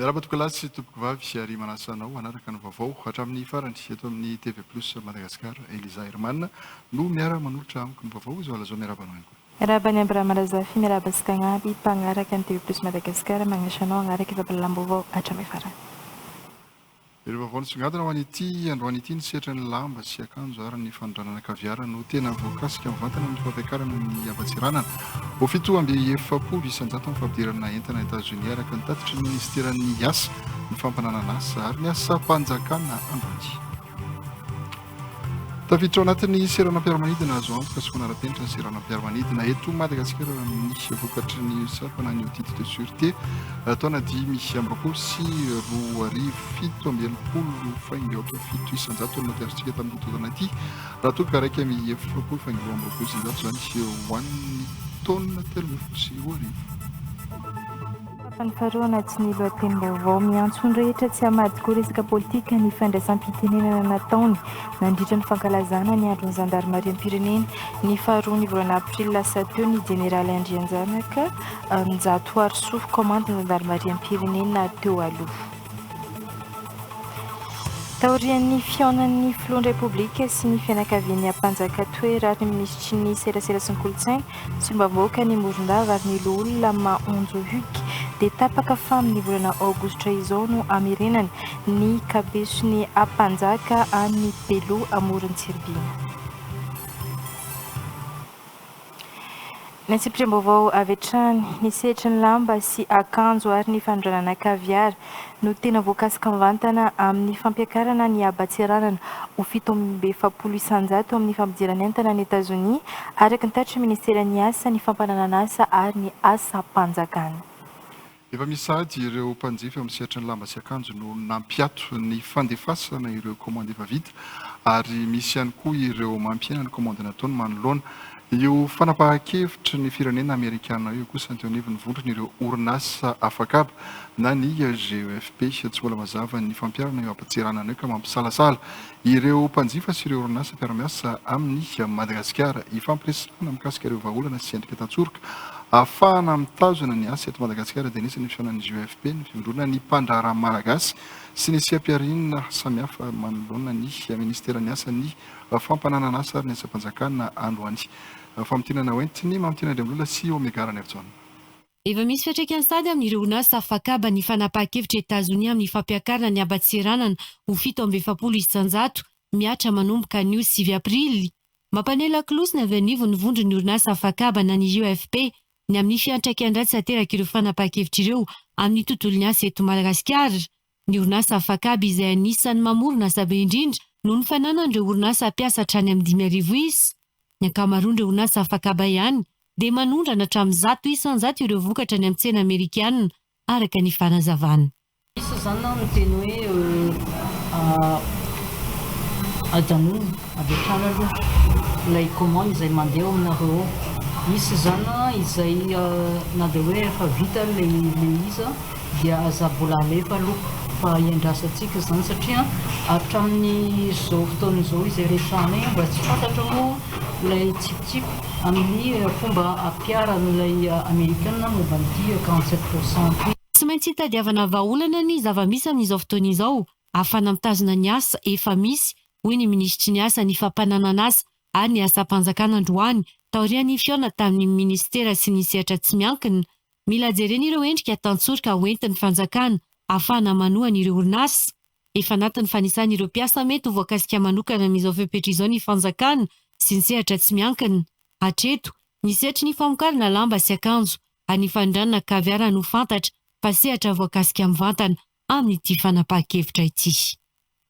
Miarahaba tompokolahy sy tompokovavy ary manasa anao hanaraka ny vaovao hatramin'ny farany eto amin'ny TV Plus Madagascar. Eliza Herman no miara manolotra amiko ny vaovao izao alazao miarahaba anao ihany koa. Miarahaba an'i Abraham Razafy, miarahaba antsika agnaby mpagnaraka ny TV Plus Madagascar, magnasa anao hagnaraka fampahalalam-baovao hatramin'ny farany. Ireo vaovao nisongadina ho an'ity androany ity ny sehatry ny lamba sy akanjo ary ny fanondranana caviar no tena voakasika mivantana amin'ny fampiakarana ny haban-tseranana ho 47% amin'ny fampidirana entana Etazonia araka ny tatitry ny minisiteran'ny asa, ny fampananan'asa ary ny asam-panjakana androany. Tafiditra ao anatin'ny seranam-piaramanidina azo antoka sy manara-penitra ny seranam-piaramanidina eto Madagasikara amin'ny vokatry ny USAP na ny audit de sûreté taona 2025, 67.7% no naty azontsika tamin'ity taona ity raha toa ka 41.22% izany ho an'ny taona 2013. Tapany faharoa anatin'ny lohatenim-baovao miantso ny rehetra tsy hamadika ho resaka politika ny fandraisam-pitenenana nataony nandritra ny fankalazana ny andron'ny zandarimariam-pirenena ny faharoa ny volana aprily lasa teo ny jeneraly Andrianjanaka Njatoarisoa kaomandin'ny zandarimariam-pirenena teo aloha. Taorian'ny fihaonan'ny filohan'ny Repoblika sy ny fianakavian'ny Ampanjaka Toera ary ny minisitry ny Serasera sy ny Kolontsaina, Solombavambahoaka ny Morondava ary ny Loholona Maonjo Hugues dia tapaka fa amin'ny volana aogositra izao no hamerenany ny kabeson'ny Ampanjaka any Beloha amoron'i-Tsiribihina. Ny antsipiriam-baovao avy hatrany, ny sehatry ny lamba sy akanjo ary ny fanondranana caviar no tena voakasika mivantana amin'ny fampiakarana ny haban-tseranana ho 47 isanjato amin'ny fampidiran'entana any Etazonia, araka ny tatitry ny minisiteran'ny Asa, ny fampananan'asa ary ny asam-panjakana. Efa misy sahady ireo mpanjifa eo amin'ny sehatry ny lamba sy akanjo no nampiato ny fandefasana ireo kaomandy efa vita ary misy ihany koa ireo mampihena ny kaomandy nataony manoloana io fanapahan-kevitry ny firenena amerikana io kosa ny teo anivon'ny vondron'ireo orinasa afakaba na ny GEFP. Tsy mbola mazava ny fampiharana io haban-tseranana io ka mampisalasala Ireo mpanjifa sy ireo orinasa mpiara-miasa amin'i Madagasikara. Hifampiresahana mikasika ireo vahaolana sy endrika tantsoroka ahafahana mitazona ny asa eto Madagasikara dia anisan'ny fihaonan'ny GEFP, ny Fivondronan'ny mpandraharaha malagasy sy ny seha-pihariana samihafa manoloana ny minisiteran'ny asa, ny fampananan'asa ary ny asam-panjakana androany. Famintinana hoentin'i Mamitiana Andriambola sy Omega Ranaivojaona. Efa misy fiantraikany sahady amin'ireo orinasa afakaba ny fanapahan-kevitr'i Etazonia amin'ny fampiakarana ny haban-tseranana ho 47% mihatra manomboka anio 9 aprily. Mampaneno lakolosy ny avy anivon'ny vondron'ny orinasa afakaba na ny UFP ny amin'ny fiantraikan-dratsy aterak'ireo fanapahan-kevitra ireo amin'ny tontolon'ny asa eto Madagasikara. Ny orinasa afakaba izay anisan'ny mamorona asa be indrindra noho ny fananan'ireo orinasa mpiasa hatrany amin'ny 5000 isa. Ny ankamaroan'ireo orinasa afakaba ihany dia manondrana hatramin'ny 100% ireo vokatra any amin'ny tsena amerikana, araka ny fanazavana. Misy izany aho miteny hoe ajanony avy hatrany aloha ilay commande izay mandeha ao aminareo ao. Misy izany izay na dia hoe efa vita ilay izy dia aza mbola alefa aloha fa iandrasantsika izany satria hatramin'izao fotoana izao izay resahanay mbola tsy fantatra moa ilay tsipitsipika amin'ny fomba ampiharan'ilay Amerikana momba an'ity 47 pour cent ity. Tsy maintsy hitadiavana vahaolana ny zava-misy amin'izao fotoana izao ahafahana mitazona ny asa efa misy, hoy ny minisitry ny Asa, ny fampananan'asa ary ny asam-panjakana androany taorian'ny fihaonana tamin'ny minisitera sy ny sehatra tsy miankina. Mila jerena ireo endrika tantsoroka hoentin'ny fanjakana ahafahana manohana ireo orinasa. Efa anatin'ny fanisana ireo mpiasa mety ho voakasika manokana amin'izao fepetra izao ny fanjakana sy ny sehatra tsy miankina. Hatreto, ny sehatry ny famokarana lamba sy akanjo ary ny fanondranana caviar no fantatra fa sehatra voakasika mivantana amin'ity fanapahan-kevitra ity.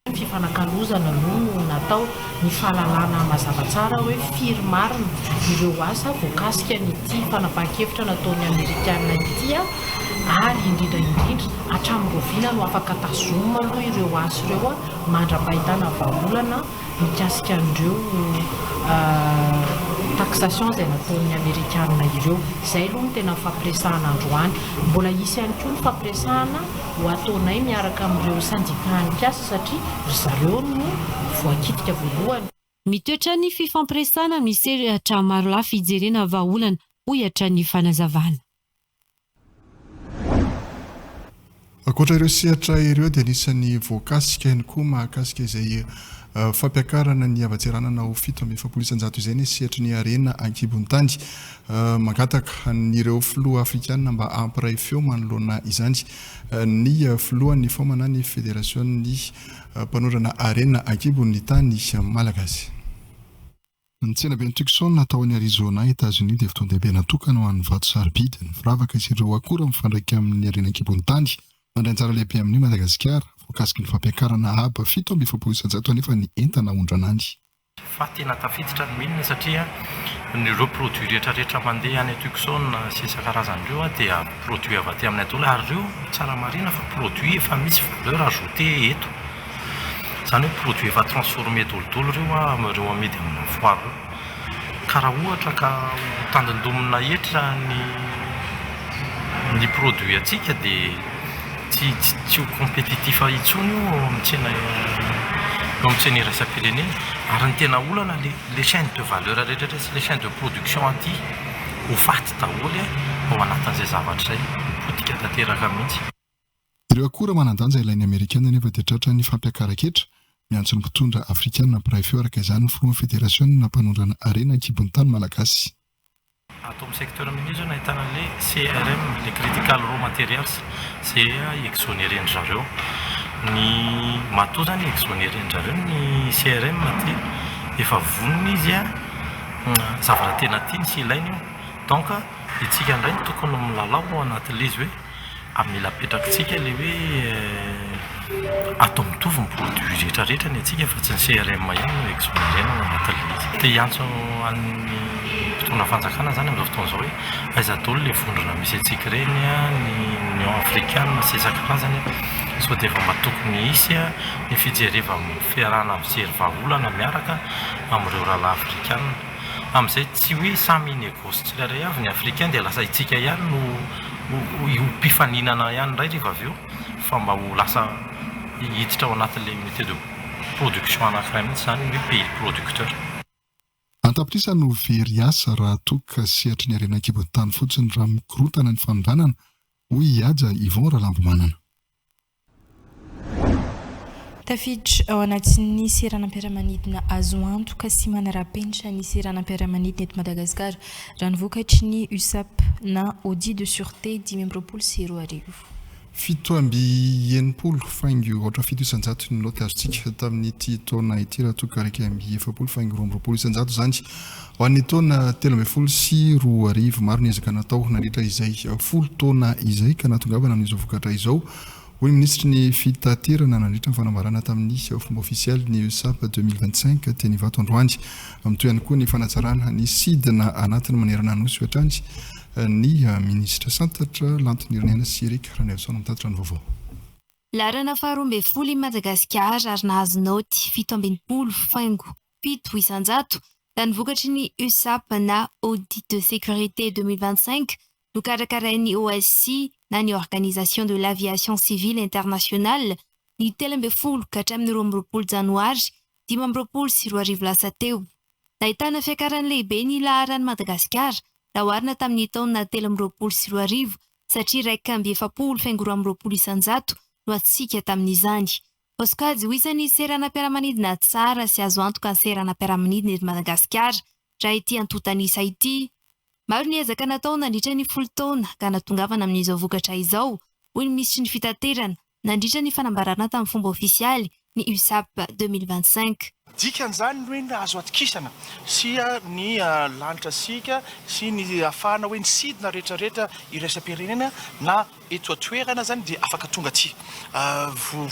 Ny fifanakalozana no natao, ny fahalalana mazava tsara hoe firy marina ireo asa voakasika an'ity fanapahan-kevitra nataon'ny Amerikana ity. Ary indrindra indrindra, hatramin'ny rahoviana no afaka tazomina aloha ireo asa ireo mandra-pahitana vahaolana mikasika an'ireo taxation izay nataon'ny Amerikana ireo. Izay aloha no tena nifampiresahana androany. Mbola hisy ihany koa ny fampiresahana ho ataonay miaraka amin'ireo syndicat-n'ny mpiasa satria ry zareo no voakitika voalohany. Mitoetra ny fifampiresahana amin'ny sehatra marolafy hijerena vahaolana, hoy hatrany ny fanazavana. Ankoatra ireo sehatra ireo dia anisan'ny voakasika ihany koa mahakasika izay fampiakarana ny havan-tseranana ho 47% izay ny sehatry ny harena an-kibon'ny tany. Mangataka an'ireo filoha afrikanina mba hampiray feo manoloana izany ny filohan'ny Foma na ny Federasion'ny mpanondrana harena an-kibon'ny tany malagasy. Ny tsenaben'i Tucson tao any Arizona, Etazonia dia fotoan-dehibe natokana ho an'ny vato sarobidy, ny firavaka sy ireo akora mifandraika amin'ny harena an-kibon'ny tany. Mandray anjara lehibe amin'io Madagasikara. Voakasiky ny fampiakarana haba 47% anefa ny entana aondrana any. Fa tena tafiditra ny mine satria ireo produit rehetra rehetra mandeha any Tucson sy isan-karazany ireo dia produit avy aty aminay daholo ary ireo tsara marihina fa produit efa misy valeur ajoutée eto. Izany hoe produit efa transformé dolidoly ireo an, ireo amidy amina foire ireo. Ka raha ohatra ka ho tandindomina hetra ny ny produit antsika dia tsy tsy ho compétitif intsony io eo amin'ny tsena eo amin'ny tsena iraisam-pirenena. Ary ny tena olana le le chaine de valeur rehetra rehetra sy le chaine de production aty ho faty daholo ao anatin'izay zavatra izay, ho potika tanteraka mihitsy. Ireo akora manan-danja ilain'ny Amerikana anefa dia tratran'ny fampiakaran-ketra, miantso ny mpitondra Afrikana mpiray feo araka izany ny filohan'ny federasionina mpanondrana harena an-kibon'ny tany malagasy. Ato amin'ny secteur minier izao no ahitana an'ilay CRM, ilay critical raw materials, izay exonérer-ndry zareo. Ny matoa izany exonérer-ndry zareo ny CRM dia efa vonona izy, zavatra tena tiany sy ilainy io. Donc isika indray no tokony milalao ao anatin'ilay izy hoe. Ary mila apetrakitsika ilay hoe atao mitovy ny produit rehetra rehetra ny antsika fa tsy ny CRM ihany no exonerena ao anatin'ilay izy. Te hiantso an'ny mpitondra fanjakana izany amin'izao fotoana izao hoe aiza daholo ilay vondrona misy antsika ireny, ny Union africaine sy isan-karazany, sao dia efa mba tokony hisy ny fijereva fiarahana mijery vahaolana miaraka amin'ireo rahalahy afrikana. Amin'izay tsy hoe samy hi-négoce tsirairay avy ny africain dia lasa itsika ihany no ho mpifaninana ihany indray rehefa avy eo fa mba ho lasa hiditra ao anatin'ilay unité de production anankiray mihitsy izany ny hoe pays producteur. An-tapitrisa no very asa raha toa ka sehatry ny harena an-kibon'ny tany fotsiny raha mikorontana ny fanondranana, hoy i Haja Yvon Ralambomanana. Tafiditra ao anatin'ny seranam-piaramanidina azo antoka sy manara-penitra ny seranam-piaramanidina eto Madagasikara, raha ny vokatry ny USAP na Audit de Sûreté 2025. 67 faingo aotra 7% ny naoty azontsika tamin'ity taona ity raha toa ka 41 faingo 22% izany ho an'ny taona 2013. Maro ny ezaka natao nandritra izay folo taona izay ka nahatongavana amin'izao vokatra izao, hoy ny minisitry ny Fitaterana nandritra ny fanambarana tamin'ny fomba ofisialy ny USAP 2025 teny Ivato androany. Mitohy ihany koa ny fanatsarana ny sidina anatiny manerana ny Nosy, hoy hatrany ny minisitra Santatra Lantoniriniaina sy Eric Ranielson mitatitra ny vaovao. Laharana faharoa ambin'ny folo i Madagasikara ary nahazo naoty 67.7% raha ny vokatry ny USAP na Audit de Sécurité 2025 nokarakarain'ny OSCI na ny Organisation de l'Aviation Civile Internationale ny 13 ka hatramin'ny 22 janoary 2025 lasa teo. Nahitana fiakarany lehibe ny laharan'i Madagasikara raha oharina tamin'ny taona 2023 satria 41.22% no azontsika tamin'izany. Voasokajy ho isan'ny seranam-piaramanidina tsara sy azo antoka ny seranam-piaramanidina eto Madagasikara raha ity antontan'isa ity. Maro ny ezaka natao nandritra ny folo taona ka nahatongavana amin'izao vokatra izao, hoy ny minisitry ny Fitaterana, nandritra ny fanambarana tamin'ny fomba ofisialy ny USAP 2025. Dikan'izany ny hoe ny azo atokisana sy ny lanitra siaka sy ny ahafahana hoe ny sidina rehetra rehetra iraisam-pirenena na eto an-toerana izany dia afaka tonga aty.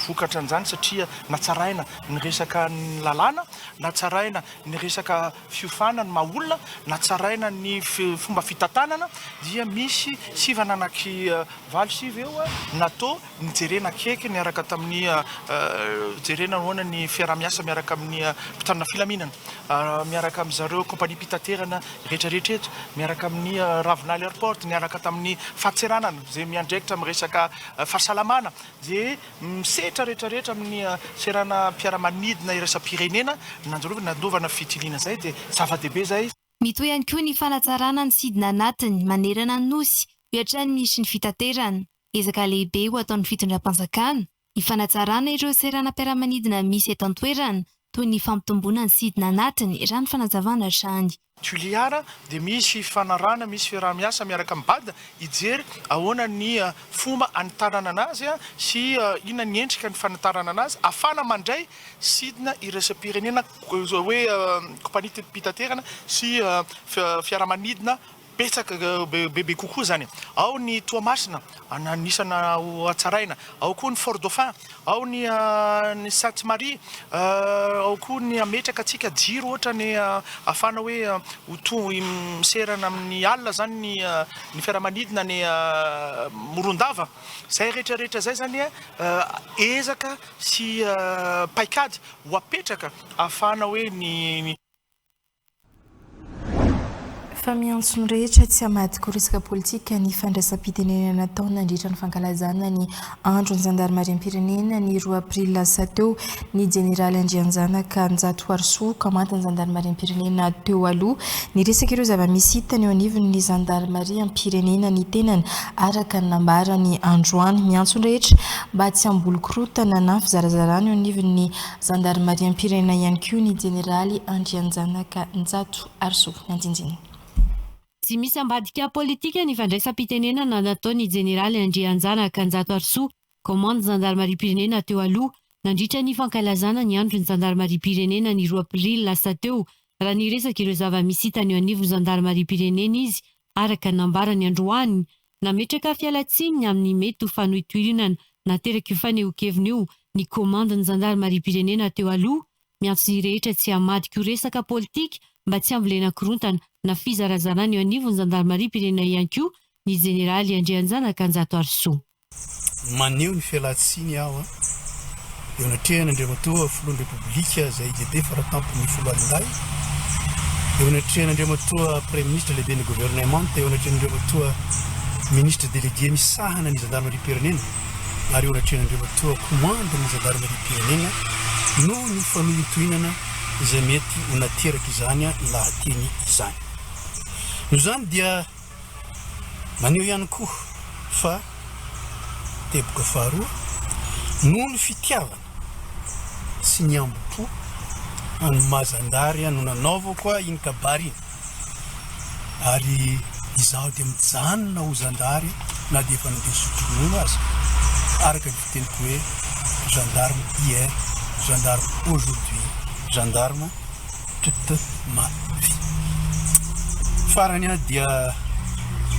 Vokatra an'izany satria natsaraina ny resaka ny lalàna, natsaraina ny resaka fiofana ny maha olona, natsaraina ny fomba fitantanana dia misy sivana anaky valo sivy eo natao Nijerena akaiky niaraka tamin'ny jerena ahoana ny fiaraha-miasa miaraka amin'ny mpitandrina filaminana, miaraka amin'ny zareo kompaniam-pitaterana rehetrarehetra eto, miaraka amin'ny Ravinala Airport, niaraka tamin'ny fadintseranana izay miandraikitra amin'ny resaka fahasalamana, dia misetra rehetrarehetra amin'ny seranam-piaramanidina iraisam-pirenena nanjorovana nanaovana fitiliana izay dia zava-dehibe izay. Mitohy ihany koa ny fanatsarana ny sidina anatiny manerana ny Nosy, hoy hatrany ny minisitry ny Fitaterana. Ezaka lehibe ho ataon'ny fitondram-panjakana ny fanatsarana ireo seranam-piaramanidina misy eto an-toerana, toy ny fampitomboana ny sidina anatiny, raha ny fanazavana hatrany. Toliara dia misy fifanarahana, misy fiaraha-miasa miaraka amin'ny bad hijery ahoana ny fomba hanitarana anazy sy inona ny endrika ny fanitarana anazy ahafahana mandray sidina iraisam-pirenena hoe kompaniam-pitaterana sy fiaramanidina Betsaka, bebe kokoa izany. Ao ny Toamasina, anisana ho hatsaraina. Ao koa ny Fort Dauphin, ao ny ny Sainte Marie, ao koa ny hametraka antsika jiro ohatra ny ahafahana hoe ho to miserana amin'ny alina izany ny ny fiaramanidina any Morondava. Izay rehetra rehetra izay izany ezaka sy paikady ho apetraka ahafahana hoe ny. Fa miantso ny rehetra tsy hamadika ho resaka politika ny fandraisam-pitenenana natao nandritra ny fankalazana ny andron'ny zandarimariam-pirenena ny roa aprily lasa teo ny jeneraly Andrianjanaka Njatoarisoa, kaomantin'ny zandarimariam-pirenena teo aloha. Niresaka ireo zava-misy hitany eo anivon'ny zandarimariam-pirenena ny tenany araka ny nambarany androany. Miantso ny rehetra mba tsy hamboly korontana na fizarazarana eo anivon'ny Zandarimariam-pirenena ihany koa ny jeneraly Andrianjanaka Njato Arisoa Nandinjina. Tsy misy ambadika politika ny fandraisam-pitenenana nataon'ny jeneraly Andrianjanaka Njato Arisoa, kaomandy zandarimariam-pirenena teo aloha, nandritra ny fankalazana ny andron'ny zandarimariam-pirenena ny roa aprily lasa teo, raha niresaka ireo zava-misy hitany eo anivon'ny zandarimariam-pirenena izy, araka ny nambarany androany. Nametraka fialantsiny ny amin'ny mety ho fanohitohinana naterak'io fanehoan-keviny io ny komandin'ny zandarimariam-pirenena teo aloha, miantso ny rehetra tsy hamadika ho resaka politika mba tsy hambolena korontana na fizarazarana eo anivon'ny zandarimariam-pirenena ihany koa ny jeneraly Andrianjanaka Njatoarisoa. Maneho ny fialantsiny aho eo anatrehan'Andriamatoa Filohan'ny Repoblika izay lehibe faratampon'ny Foloalindahy, eo anatrehan'Andriamatoa Praiminisitra lehiben'ny Governemanta, eo anatrehan'Andriamatoa Minisitra Délégué misahana ny Zandarimariam-pirenena ary eo anatrehan'Andriamatoa Komandin'ny Zandarimariam-pirenena noho ny fanohintohinana izay mety ho naterak'izany lahateny izany. Noho izany dia. Maneho ihany koa fa teboka faharoa, noho ny fitiavana sy ny hambom-po an'i maha zandary no nanaovako iny kabary iny, ary izaho dia mijanona ho zandary na dia efa nandeha nisotro ronono aza, araka ny fiteniko hoe gendarme hier, gendarme aujourd'hui, gendarme. toute ma vie. Farany aho dia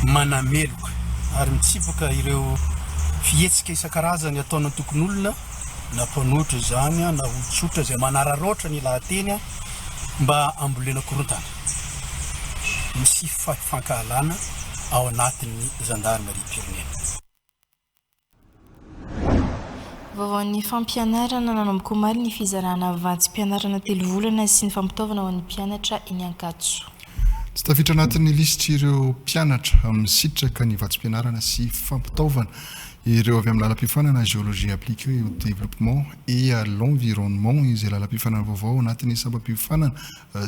manameloka ary mitsipaka ireo fihetsika isan-karazany ataon'antokon'olona na mpanohitra izany na olon-tsotra izay manararaotra ny lahateny mba hambolena korontana sy fankahalana ao anatin'ny zandarimariam-pirenena. Vaovaon'ny fampianarana, nanomboka omaly ny fizarana vatsim-pianarana telo volana sy ny fampitaovana ho an'ny mpianatra eny Ankatso. Tsy tafiditra anatin'ny lisitr'ireo mpianatra misitraka ny vatsim-pianarana sy fampitaovana ireo avy amin'ny lalam-piofanana Géologie appliquée au développement et à l'environnement izay lalam-piofanana vaovao ao anatin'ny sampam-piofanana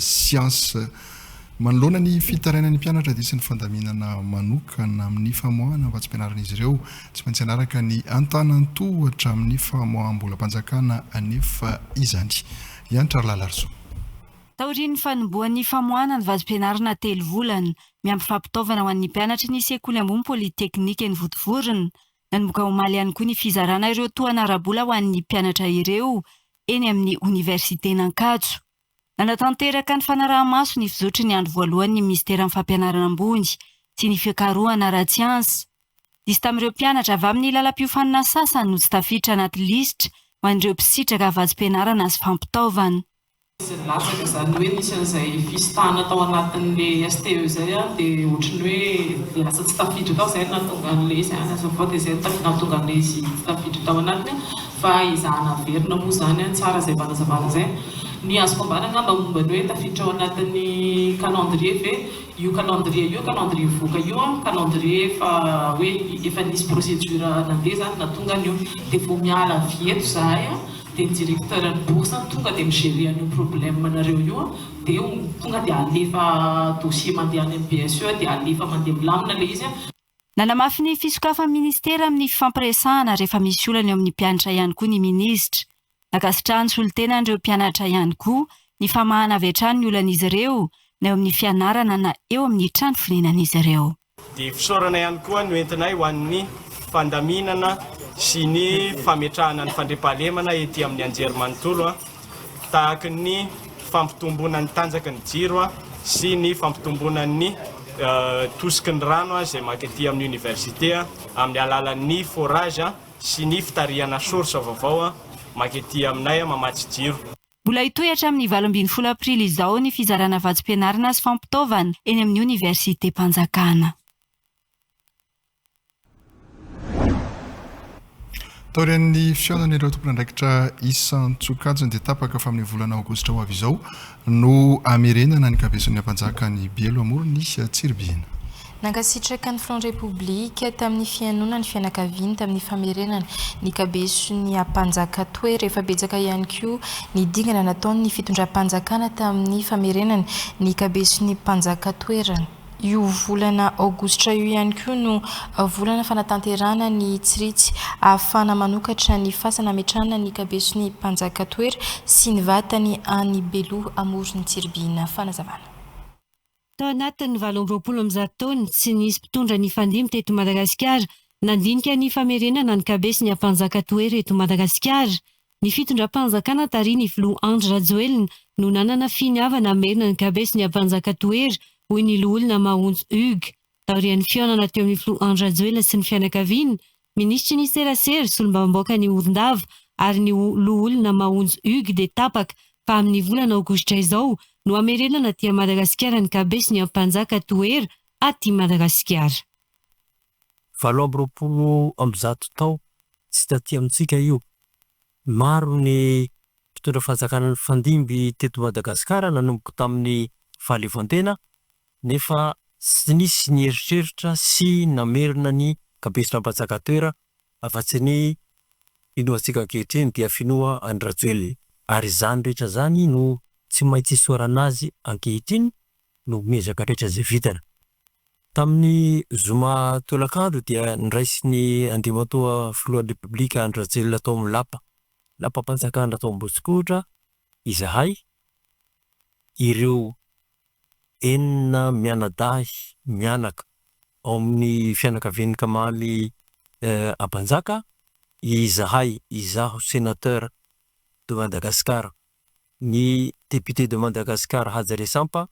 Siansa. Manoloana ny fitarainan'ny mpianatra dia hisy ny fandaminana manokana amin'ny famoahana ny vatsim-pianaran'izy ireo. Tsy maintsy hanaraka ny antanan-tohatra amin'ny famoaham-bolam-panjakana anefa izany. Hanitra Ralalarisoa. Taorian'ny fanombohan'ny famoahana ny vatsim-pianarana telo volana, miampy fampitaovana ho an'ny mpianatry ny sekoly ambony Politeknika eny Vontovorona, nanomboka omaly ihany koa ny fizarana ireo tohana ara-bola ho an'ny mpianatra ireo eny amin'ny oniversiten'Ankatso. Nanatanteraka ny fanaraha-maso ny fizotry ny andro voalohany ny minisiteran'ny Fampianarana ambony sy ny fikarohana ara-tsiansa. Nisy tamin'ireo mpianatra avy amin'ny lalam-piofanana sasany no tsy tafiditra anaty lisitra ho an'ireo mpisitraka vatsim-pianarana sy fampitaovana. Izy nilatsaka izany hoe nisy an'izay fisintahana tao anatin'ilay STE izay dia ohatran'ny hoe dia lasa tsy tafiditra tao izay no nahatonga an'ilay izy any azafady dia izay no nahatonga an'ilay izy tsy tafiditra tao anatiny fa ezahana averina moa izany tsara izay fanazavana izay. Ny azoko ambara angamba momba ny hoe tafiditra ao anatin'ny calendrier ve, io calendrier io calendrier mivoaka io an, calendrier efa hoe efa nisy procédure nandeha izany nahatonga an'io dia vao miala avy eto izahay an, dia ny directeur ny bourse tonga dia mi-gerer an'io problème nareo io an, dia tonga dia alefa dossier mandeha any amin'ny BSE dia alefa mandeha milamina ilay izy an. Nanamafy ny fisokafan'ny minisitera amin'ny fifampiresahana rehefa misy olana eo amin'ny mpianatra ihany koa ny minisitra. Nankasitrahan'ny solontenan'ireo mpianatra ihany koa ny famahana avy hatrany ny olan'izy ireo na eo amin'ny fianarana na eo amin'ny trano fonenan'izy ireo. Dia fisaorana ihany koa no entinay ho an'ny fandaminana sy ny fametrahana ny fandriampahalemana ety amin'ny anjerimanontolo, tahaky ny fampitomboana ny tanjaky ny jiro sy ny fampitomboana ny tosiky ny rano izay mankaty amin'ny oniversite amin'ny alalan'ny forage sy ny fitarihana source vaovao mankaty aminay mamatsy jiro. Mbola hitohy hatramin'ny 18 aprily izao ny fizarana vatsim-pianarana sy fampitaovana eny amin'ny oniversitem-panjakana. Taorian'ny fihaonan'ireo tompon'andraikitra isan-tsokajiny dia tapaka fa amin'ny volana aogositra ho avy izao no hamerenana ny kabeson'ny Ampanjakan'i Belo amoron'i Tsiribihina. Nankasitraka ny Filohan'ny Repoblika tamin'ny fihainoana ny fianakaviany tamin'ny famerenana ny kabeson'ny Ampanjaka Toera. Efa betsaka ihany koa ny dingana nataon'ny fitondram-panjakana tamin'ny famerenana ny kabeson'ny Mpanjaka Toera. Io volana aogositra io ihany koa no volana fanatanterahana ny tsiritsy ahafahana manokatra ny fasana ametrahana ny kabeson'ny Mpanjaka Toera sy ny vatany any Beloha amoron'i Tsiribihina. Fanazavana. Tao anatin'ny 128 taona, tsy nisy mpitondra nifandimby teto Madagasikara nandinika ny famerenana ny kabeson'ny Ampanjaka Toera eto Madagasikara. Ny fitondram-panjakana tarihin'ny filoha Andry Rajoelina no nanana finiavana hamerina ny kabeson'ny Ampanjaka Toera, hoy ny loholona Mahontso Hugues. Taorian'ny fihaonana teo amin'ny filoha Andry Rajoelina sy ny fianakaviany, minisitry ny serasera, solombavambaokan'i Morondava ary ny loholona Mahontso Hugues dia tapaka fa amin'ny volana aogositra izao no hamerenana aty Madagasikara ny kabeson'ny Ampanjaka Toera aty Madagasikara. 128 tao tsy taty amintsika io. Maro ny mpitondra fanjakana nifandimby teto Madagasikara nanomboka tamin'ny fahaleovantena nefa tsy nisy nieritreritra sy namerina ny kabeson'Ampanjakatoera afa-tsy ny finoantsika ankehitriny dia finoa an'i Rajoelina. Ary izany rehetra izany no tsy maintsy isaorana azy ankehitriny no miezaka rehetra izay vitany. Tamin'ny zoma tolakandro dia noraisin'ny Andriamatoa Filohan'ny Repoblika Andry Rajoelina tao amin'ny lapa, lapam-panjakana tao Ambosikotra izahay, ireo enina mianadahy mianaka ao amin'ny fianakavian'ny Kamaly Ampanjaka, izahay, izaho Sénateur de Madagascar. ny Député de Madagascar Haja Resampa,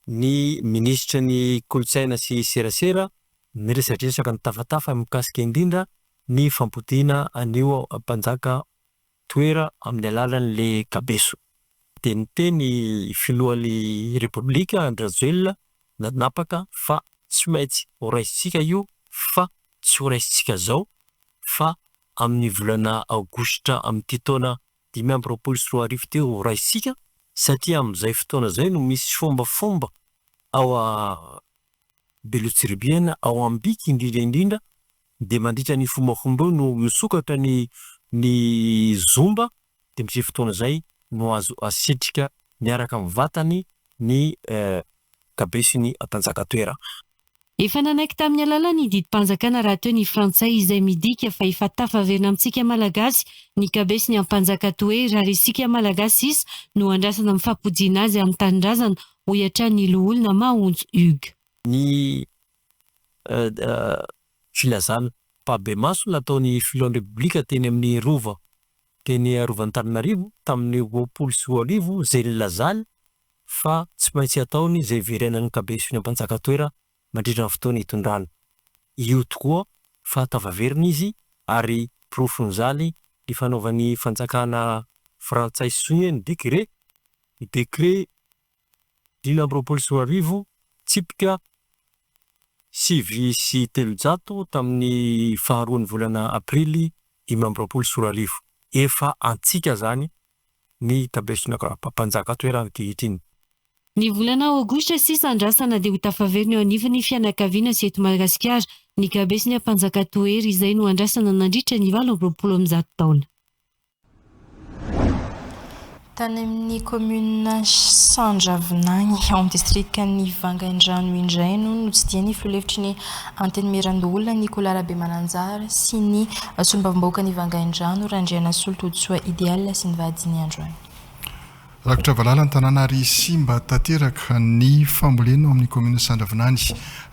ny Minisitry ny Kolontsaina sy Serasera, niresadresaka nitafatafa mikasika indrindra ny fampodiana an'io Mpanjaka Toera amin'ny alalan'le Kabeso. Dia niteny Filohan'ny Repoblika Andry Rajoelina nanapaka fa tsy maintsy horaisintsika io fa tsy horaisintsika zao fa amin'ny volana aogositra amin'ity taona 2025 teo ho raisintsika satria amin'izay fotoana izay no misy fombafomba ao Belotsiribihina, ao Ambiky indrindra indrindra, dia mandritra ny fombafomba io no misokatra ny ny zomba dia amin'izay fotoana izay no azo asitrika miaraka amin'ny vatany ny kabeson'ny Ampanjakatoera. Efa nanaiky tamin'ny alalan'ny didim-panjakana rahateo ny Frantsay izay midika fa efa tafaverina amintsika Malagasy ny kabesy ny Ampanjaka Toera ary isika Malagasy sisa no andrasana amin'ny fampodiana azy amin'ny tanindrazana, hoy hatrany ny Loholona Mahontso Hugues. Ny filazana ampahibemaso nataon'ny Filohan'ny Repoblika teny amin'ny Rova teny Rovan'Antananarivo tamin'ny 2020 izay nilazany. fa tsy maintsy ataony izay hiverenan'ny kabeson'ny Ampanjaka toera mandritra ny fotoana hitondrany. Io tokoa fa tafaverina izy ary porofon'izany ny fanaovan'ny fanjakana frantsay sonia ny décret, ny décret 2025 tsipika 309 tamin'ny faharoan'ny volana aprily 2025. Efa antsika izany ny kabesona mpanjaka toerana ankehitriny. Ny volana aogositra sisa andrasana dia ho tafaverina eo anivon'ny fianakaviana sy eto Madagasikara ny kabeson'ny Ampanjaka Tohery izay no andrasana nandritra ny 128 taona. Tany amin'ny kaominina Sandravinagny ao amin'ny distrikan'i Vangaindrano indray no notsidihan'ny filoha lefitry ny Antenimierandoholona Nicolas Rabemananjara sy ny solombavambahoakan'i Vangaindrano Randrianasolo Todisoa Idéal sy ny vadiny androany. Rakotra valala ny tanàna ary simba tanteraka ny fambolena ao amin'ny kaominina Sandravinany.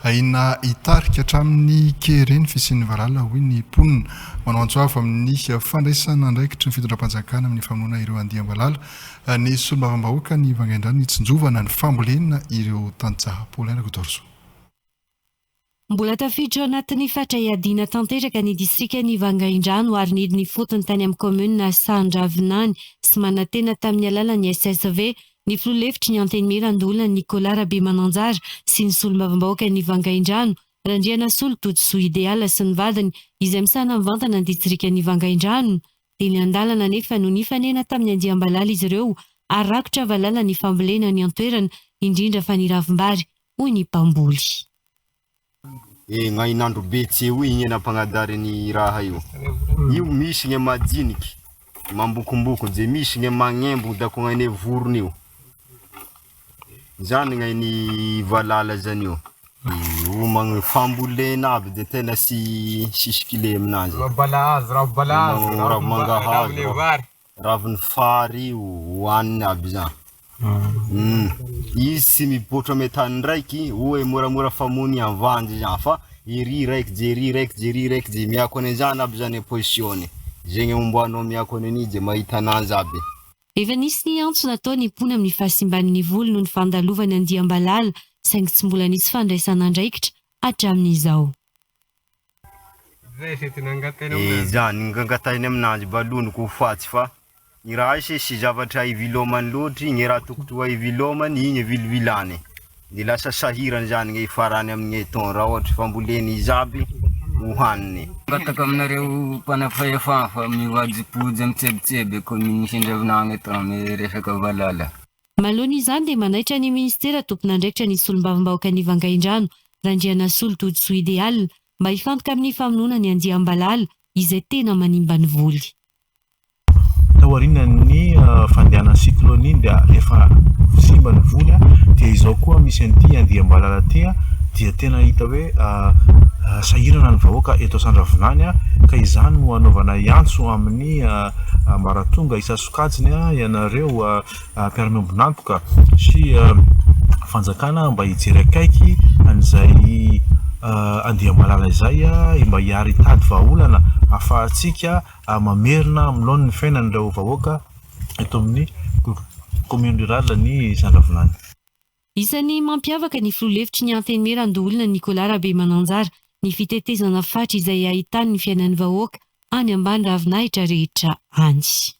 Ahiana hitarika hatramin'ny kere ny fisian'ny valala hoy ny mponina. Manao antso avo amin'ny fandraisana andraikitry ny fitondram-panjakana amin'ny famonoana ireo andiam-balala ny solombavambahoaka ny Vangaindrano hitsinjovana ny fambolena ireo tantsaha. Paulin Rakotoarisoa. Mbola tafiditra ao anatin'ny fatra iadiana tanteraka ny distrikan'i Vangaindrano ary nidina ifotony tany amin'ny kaominina Sahandravinany sy Manantena tamin'ny alalan'ny SSV ny filoha lefitry ny Antenimierandoholona Nicolas Rabemananjara sy ny solombavambahoakan'i Vangaindrano Randrianasolo Todisoa Ideal sy ny vadiny izay misahana mivantana ny distrikan'i Vangaindrano. Teny an-dalana anefa no nifanena tamin'ny andiam-balala izy ireo ary rakotra valala ny fambolena any an-toerana, indrindra fa ny ravim-bary, hoy ny mpamboly. E gnain'andro be tseo igny nampagnadary ny raha io. Io misy gne madiniky mambokomboko je misy gne magnembo dako gnaine vorona io. Zany gnainy valala zany io. Io magn fambolena aby de tena sy sisy kile aminazy. Ravi-mangahazo, Ravin'ny fary io hohaniny aby zany. Hum. Izy tsy mipoitra amy tany raiky, oe moramora famony avandy zany fa ery raiky jery raiky jery raiky je miako an'izany aby zany position-ny. Zegny omboanao miako an'iny je mahita ananjy aby. Efa nisy ny antso natao ny mponina amin'ny fahasimban'ny voly noho ny fandalovany andiam-balala saingy tsy mbola nisy fandraisana andraikitra hatramin'izao. Eh zany ny angatahiny aminanjy mba loniko ho fatsy fa ny raha io se sy zavatra ivilomany loatry igny raha tokotry ho ivilomany igny vilivilany de lasa sahirany zany gne hifarany amin'gne taogno raha ohatry famboleny izy aby ho haniny. Mangataka aminareo mpanam-pahefana fa mivadipody mitsebitseby e commune Sendriavinagny eto amy resaka valala. Manoloana izany dia manaitra ny minisitera tompon'andraikitra ny solombavambahoakan'i Vangaindrano, Randrianasolo Todisoa Idéal, mba hifantoka amin'ny famonoana ny andiam-balala izay tena manimba ny voly. Taorian'ny fandehanan'ny cyclone iny dia efa simba ny voly dia izao koa misy an'ity andiam-balala ity dia tena hita hoe sahirana ny vahoaka eto Sandravinany ka izany no anaovanay antso amin'ny ambaratonga isan-tsokajiny ianareo mpiara-miombon'antoka sy fanjakana mba hijery akaiky an'izay andiam-balala izay mba hiary hitady vahaolana ahafahantsika mamerina amin'ny laoniny ny fiainan'ireo vahoaka eto amin'ny commune rurale ny Zandravinany. Isan'ny mampiavaka ny filoha lefitry ny Antenimierandoholona Nicolas Rabemananjara ny fitetezana faritra izay ahitany ny fiainan'ny vahoaka any ambany ravinahitra rehetra any.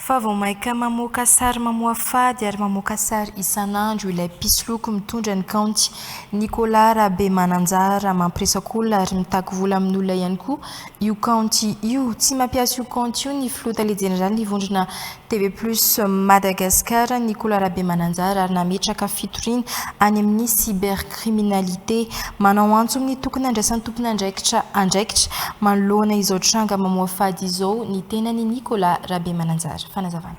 Fa vao mainka mamoaka sary mamoafady ary mamoaka sary isan'andro ilay mpisoloky mitondra ny kaonty Nicolas Rabemananjara mampiresaka olona ary mitaky vola amin'olona ihany koa io kaonty io. Tsy mampiasa io kaonty io ny filoha tale jeneralin'ny vondrona TV Plus Madagascar, Nicolas Rabemananjara ary nametraka fitoriana any amin'ny cybercriminalité. Manao antso amin'ny tokony handraisan'ny tompon'andraikitra andraikitra manoloana izao tranga mamoafady izao ny tenany Nicolas Rabemananjara. Fanazavana.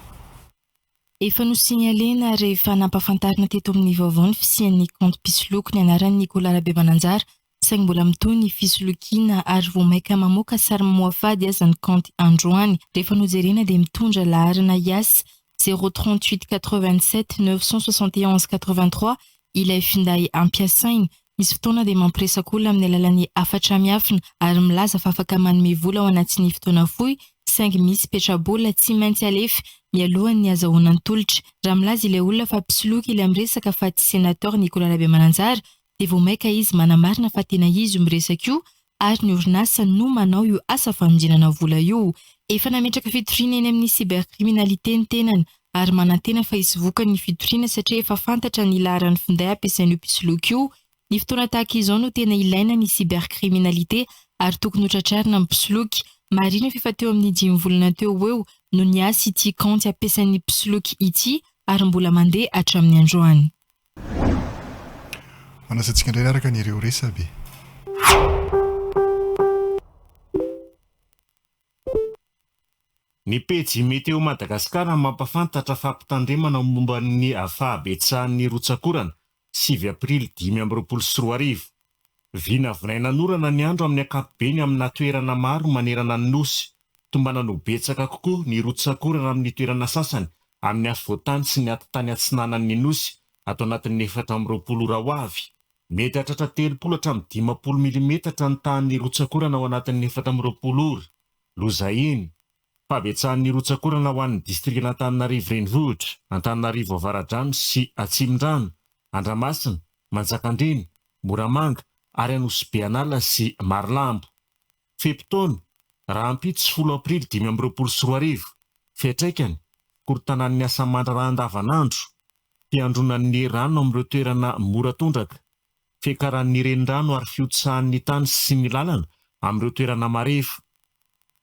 Efa nosignalena ary efa nampahafantarina teto amin'ny vaovao ny fisian'ny kaonty mpisoloky ny anaran'i Nicolas Rabemananjara saingy mbola mitohy ny fisolokiana ary vao maika mamoaka sary mamoafady aza ny kaonty androany. Rehefa nojerena dia mitondra laharana Yas zéro 38 87 971 83 ilay finday ampiasainy. Misy fotoana dia mampiresaka olona amin'ny alalan'ny hafatra miafina ary milaza fa afaka manome vola ao anatin'ny fotoana fohy. saingy misy petrabola tsy maintsy alefa mialohan'ny hazahoana ny tolotra. Raha milaza ilay olona fa mpisoloky ilay miresaka fa tsy Sénateur Nicolas Rabemananjara dia vao maika izy manamarina fa tena izy io miresaka io ary ny orinasa no manao io asa fanodinana vola io. Efa nametraka fitoriana eny amin'ny cybercriminalité ny tenany ary manantena fa hisy vokany ny fitoriana satria efa fantatra ny laharan'ny finday ampiasain'io mpisoloky io. Ny fotoana tahaka izao no tena ilaina ny cybercriminalité ary tokony ho tratrarina ny mpisoloky. Marihina fa efa teo amin'ny dimy volana teo ho eo no niasa ity kaonty ampiasain'ny mpisoloky ity ary mbola mandeha hatramin'ny androany. Manasa antsika indray araka ny ireo resabe. Ny pejy Météo Madagascar mampafantatra fampitandremana momba ny fahabetsahan'ny rotsak'orana, sivy aprily 2025. Vinavinainan'orana ny andro amin'ny ankapobeny amina toerana maro manerana ny Nosy. Tombanana ho betsaka kokoa ny rotsak'orana amin'ny toerana sasany amin'ny afovoantany sy ny atitany atsinanan'ny Nosy ato anatin'ny 24 ora ho avy. Mety hahatratra 30 hatramin'ny 50 milimetatra ny tahan'ny rotsak'orana ao anatin'ny 24 ora. Loza iny. Fahabetsahan'ny rotsak'orana ho an'ny distrikan'Antananarivo Renivohitra, Antananarivo Avaradrano sy Atsimondrano, Andramasina, Manjakandriana, Moramanga ary Anosibe An'ala sy Marolambo. Fe-potoana, rahampitso folo aprily 2025. Fiantraikany, fikorontanan'ny asa aman-draharaha andavanandro, fiandronan'ny rano amin'ireo toerana mora tondraka, fiakaran'ny renirano ary fihotsahan'ny tany sy ny lalana amin'ireo toerana marefo.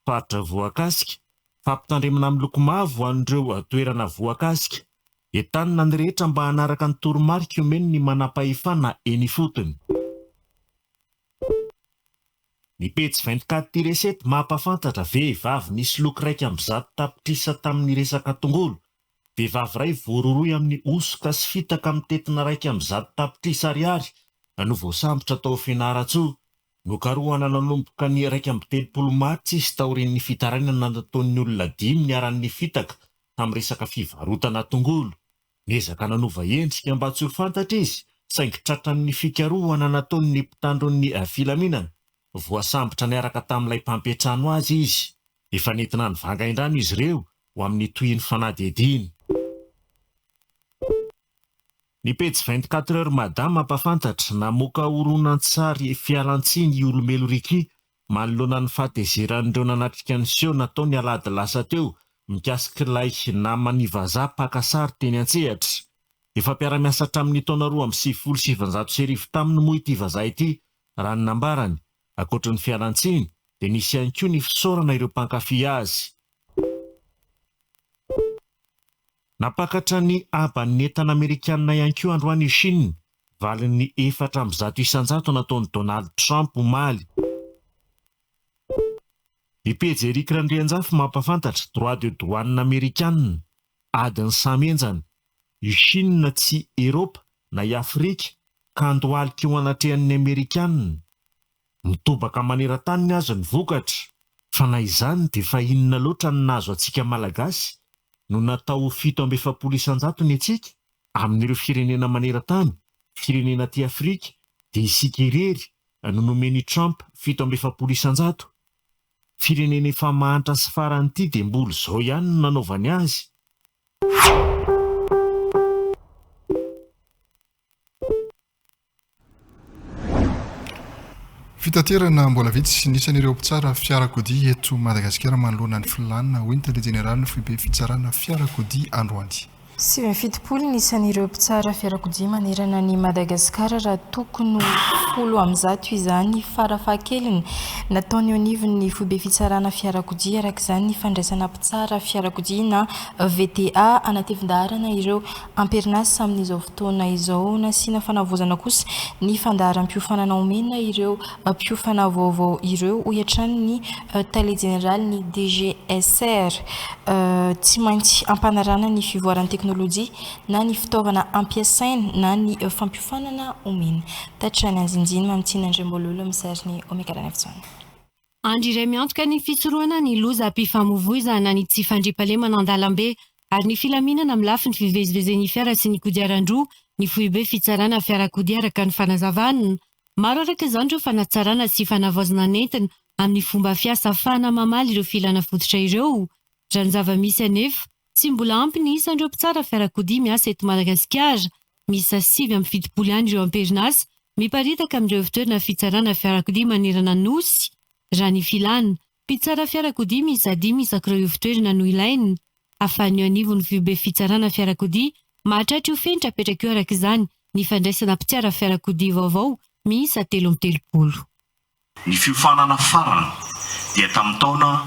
Faritra voakasika, fampitandremana miloko mavo ho an'ireo toerana voakasika. Entanina ny rehetra mba hanaraka ny toromarika omen'ny manampahefana eny ifotony. Ny pejy vingt-quatre tiret sept mampahafantatra vehivavy nisoloky 111 tapitrisa tamin'ny resaka tongolo. Vehivavy iray voarohirohy amin'ny hosoka sy fitaka mitentina 101 tapitrisa ariary no voasambotra tao Fianarantsoa. Nokarohana nanomboka ny 31 martsa izy taorian'ny fitarainana nataon'ny olona dimy niharan'ny fitaka tamin'ny resaka fivarotana tongolo. Niezaka nanova endrika mba tsy ho fantatra izy, saingy tratran'ny fikarohana nataon'ny mpitandro ny filaminana. Voasambotra niaraka tamin'ilay mpampiantrano azy izy. Efa nentina nivangaindrano izy ireo ho amin'ny tohin'ny fanadihadiana. Ny pejy 24 heures Mada mampahafantatra, namoaka horonantsary fialantsiny i Olomelo Ricky manoloana ny fahatezeran'ireo nanatrika ny seho natao ny alahady lasa teo mikasika ilay namany vazaha mpaka sary teny an-tsehatra. Efa mpiara-miasa hatramin'ny taona 1992 taminy moa ity vazaha ity raha ny nambarany. Ankoatry ny fialantsiny dia nisy ihany koa ny fisaorana ireo mpankafy azy. Nampakatra ny haban'ny entana amerikanina ihany koa androany i Chine, valin'ny 104% nataon'i Donald Trump omaly. Ny pejy Eric Randrianjafy mampahafantatra, droit de douane amerikanina, adin'ny samy henjana. I Chine tsy Eropa na i Afrika ka handohalika eo anatrehan'ny amerikanina. Mitobaka maneran-tany ny azy ny vokatra. Fa na izany dia fa inona loatra no nahazo antsika Malagasy no natao ho 47% ny antsika? Amin'ireo firenena maneran-tany, firenena aty Afrika, dia isika irery no nomen'i Trump 47%. Firenena efa mahantra sy farany ity dia mbola izao ihany no nanaovany azy. Fitaterana mbola vitsy ny isan'ireo mpitsara fiarakodia eto Madagasikara manoloana ny filàna, hoy ny tale jeneralin'ny foibe fitsarana fiarakodia androany. 79 ny isan'ireo mpitsara fiarakodia manerana an'i Madagasikara raha tokony ho 110 izany farafahakeliny. Nataony eo anivon'ny foibe fitsarana fiarakodia araka izany ny fandraisana mpitsara fiarakodia na VTA hanatevin-daharana ireo Am-perinasa amin'izao fotoana izao. Nasiana fanavaozana kosa ny fandaharam-piofanana omena ireo mpiofana vaovao ireo, hoy hatrany ny tale jeneralin'ny DGSR. Tsy maintsy ampanarahana ny fivoaran'ny teknolojia na ny fitaovana ampiasaina na ny fampiofanana omena. Taitra ny anjinjiny Mamitiana Andriambololona amin'ny sarin'i Omega Ranaivojaona. Andry iray miantoka ny fisorohana ny lozam-pifamoivoizana, ny tsy fandriampahalemana an-dalambe ary ny filaminana amin'ny lafiny fivezivezen'ny fiara sy ny kodiaran-droa ny foibe fitsarana fiarakodia araka ny fanazavana. Maro araka izany ireo fanatsarana sy fanavaozana nentina amin'ny fomba fiasa ahafahana mamaly ireo filana fototra ireo. Raha ny zava-misy anefa, tsy mbola ampy ny isan'ireo mpitsara fiarakodia miasa eto Madagasikara. Miisa 79 ihany ireo am-perinasa miparitaka amin'ireo ivontoerana fitsarana fiarakodia manerana ny Nosy. Raha ny filana, mpitsara fiarakodia miisa dimy isak'ireo ivontoerana no ilaina. Ahafahan'ny eo anivon'ny foibe fitsarana fiarakodia mahatratra io fenitra apetraka io araka izany ny fandraisana mpitsara fiarakodia vaovao miisa 33. Ny fiofanana farany dia tamin'ny taona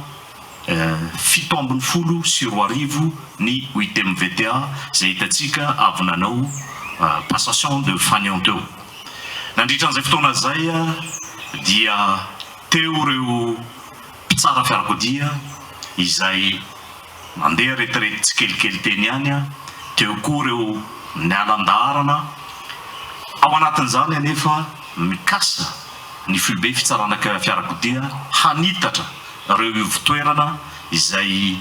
2017 ny Uitem VTA izay hitantsika avy nanao passation de fanion teo. Nandritra an'izay fotoana izay dia teo ireo mpitsara fiarakodia izay nandeha retirety tsikelikely teny ihany, teo koa ireo niala an-daharana. Ao anatin'izany anefa mikasa ny foibe fitsarana fiarakodia hanitatra ireo ivon-toerana izay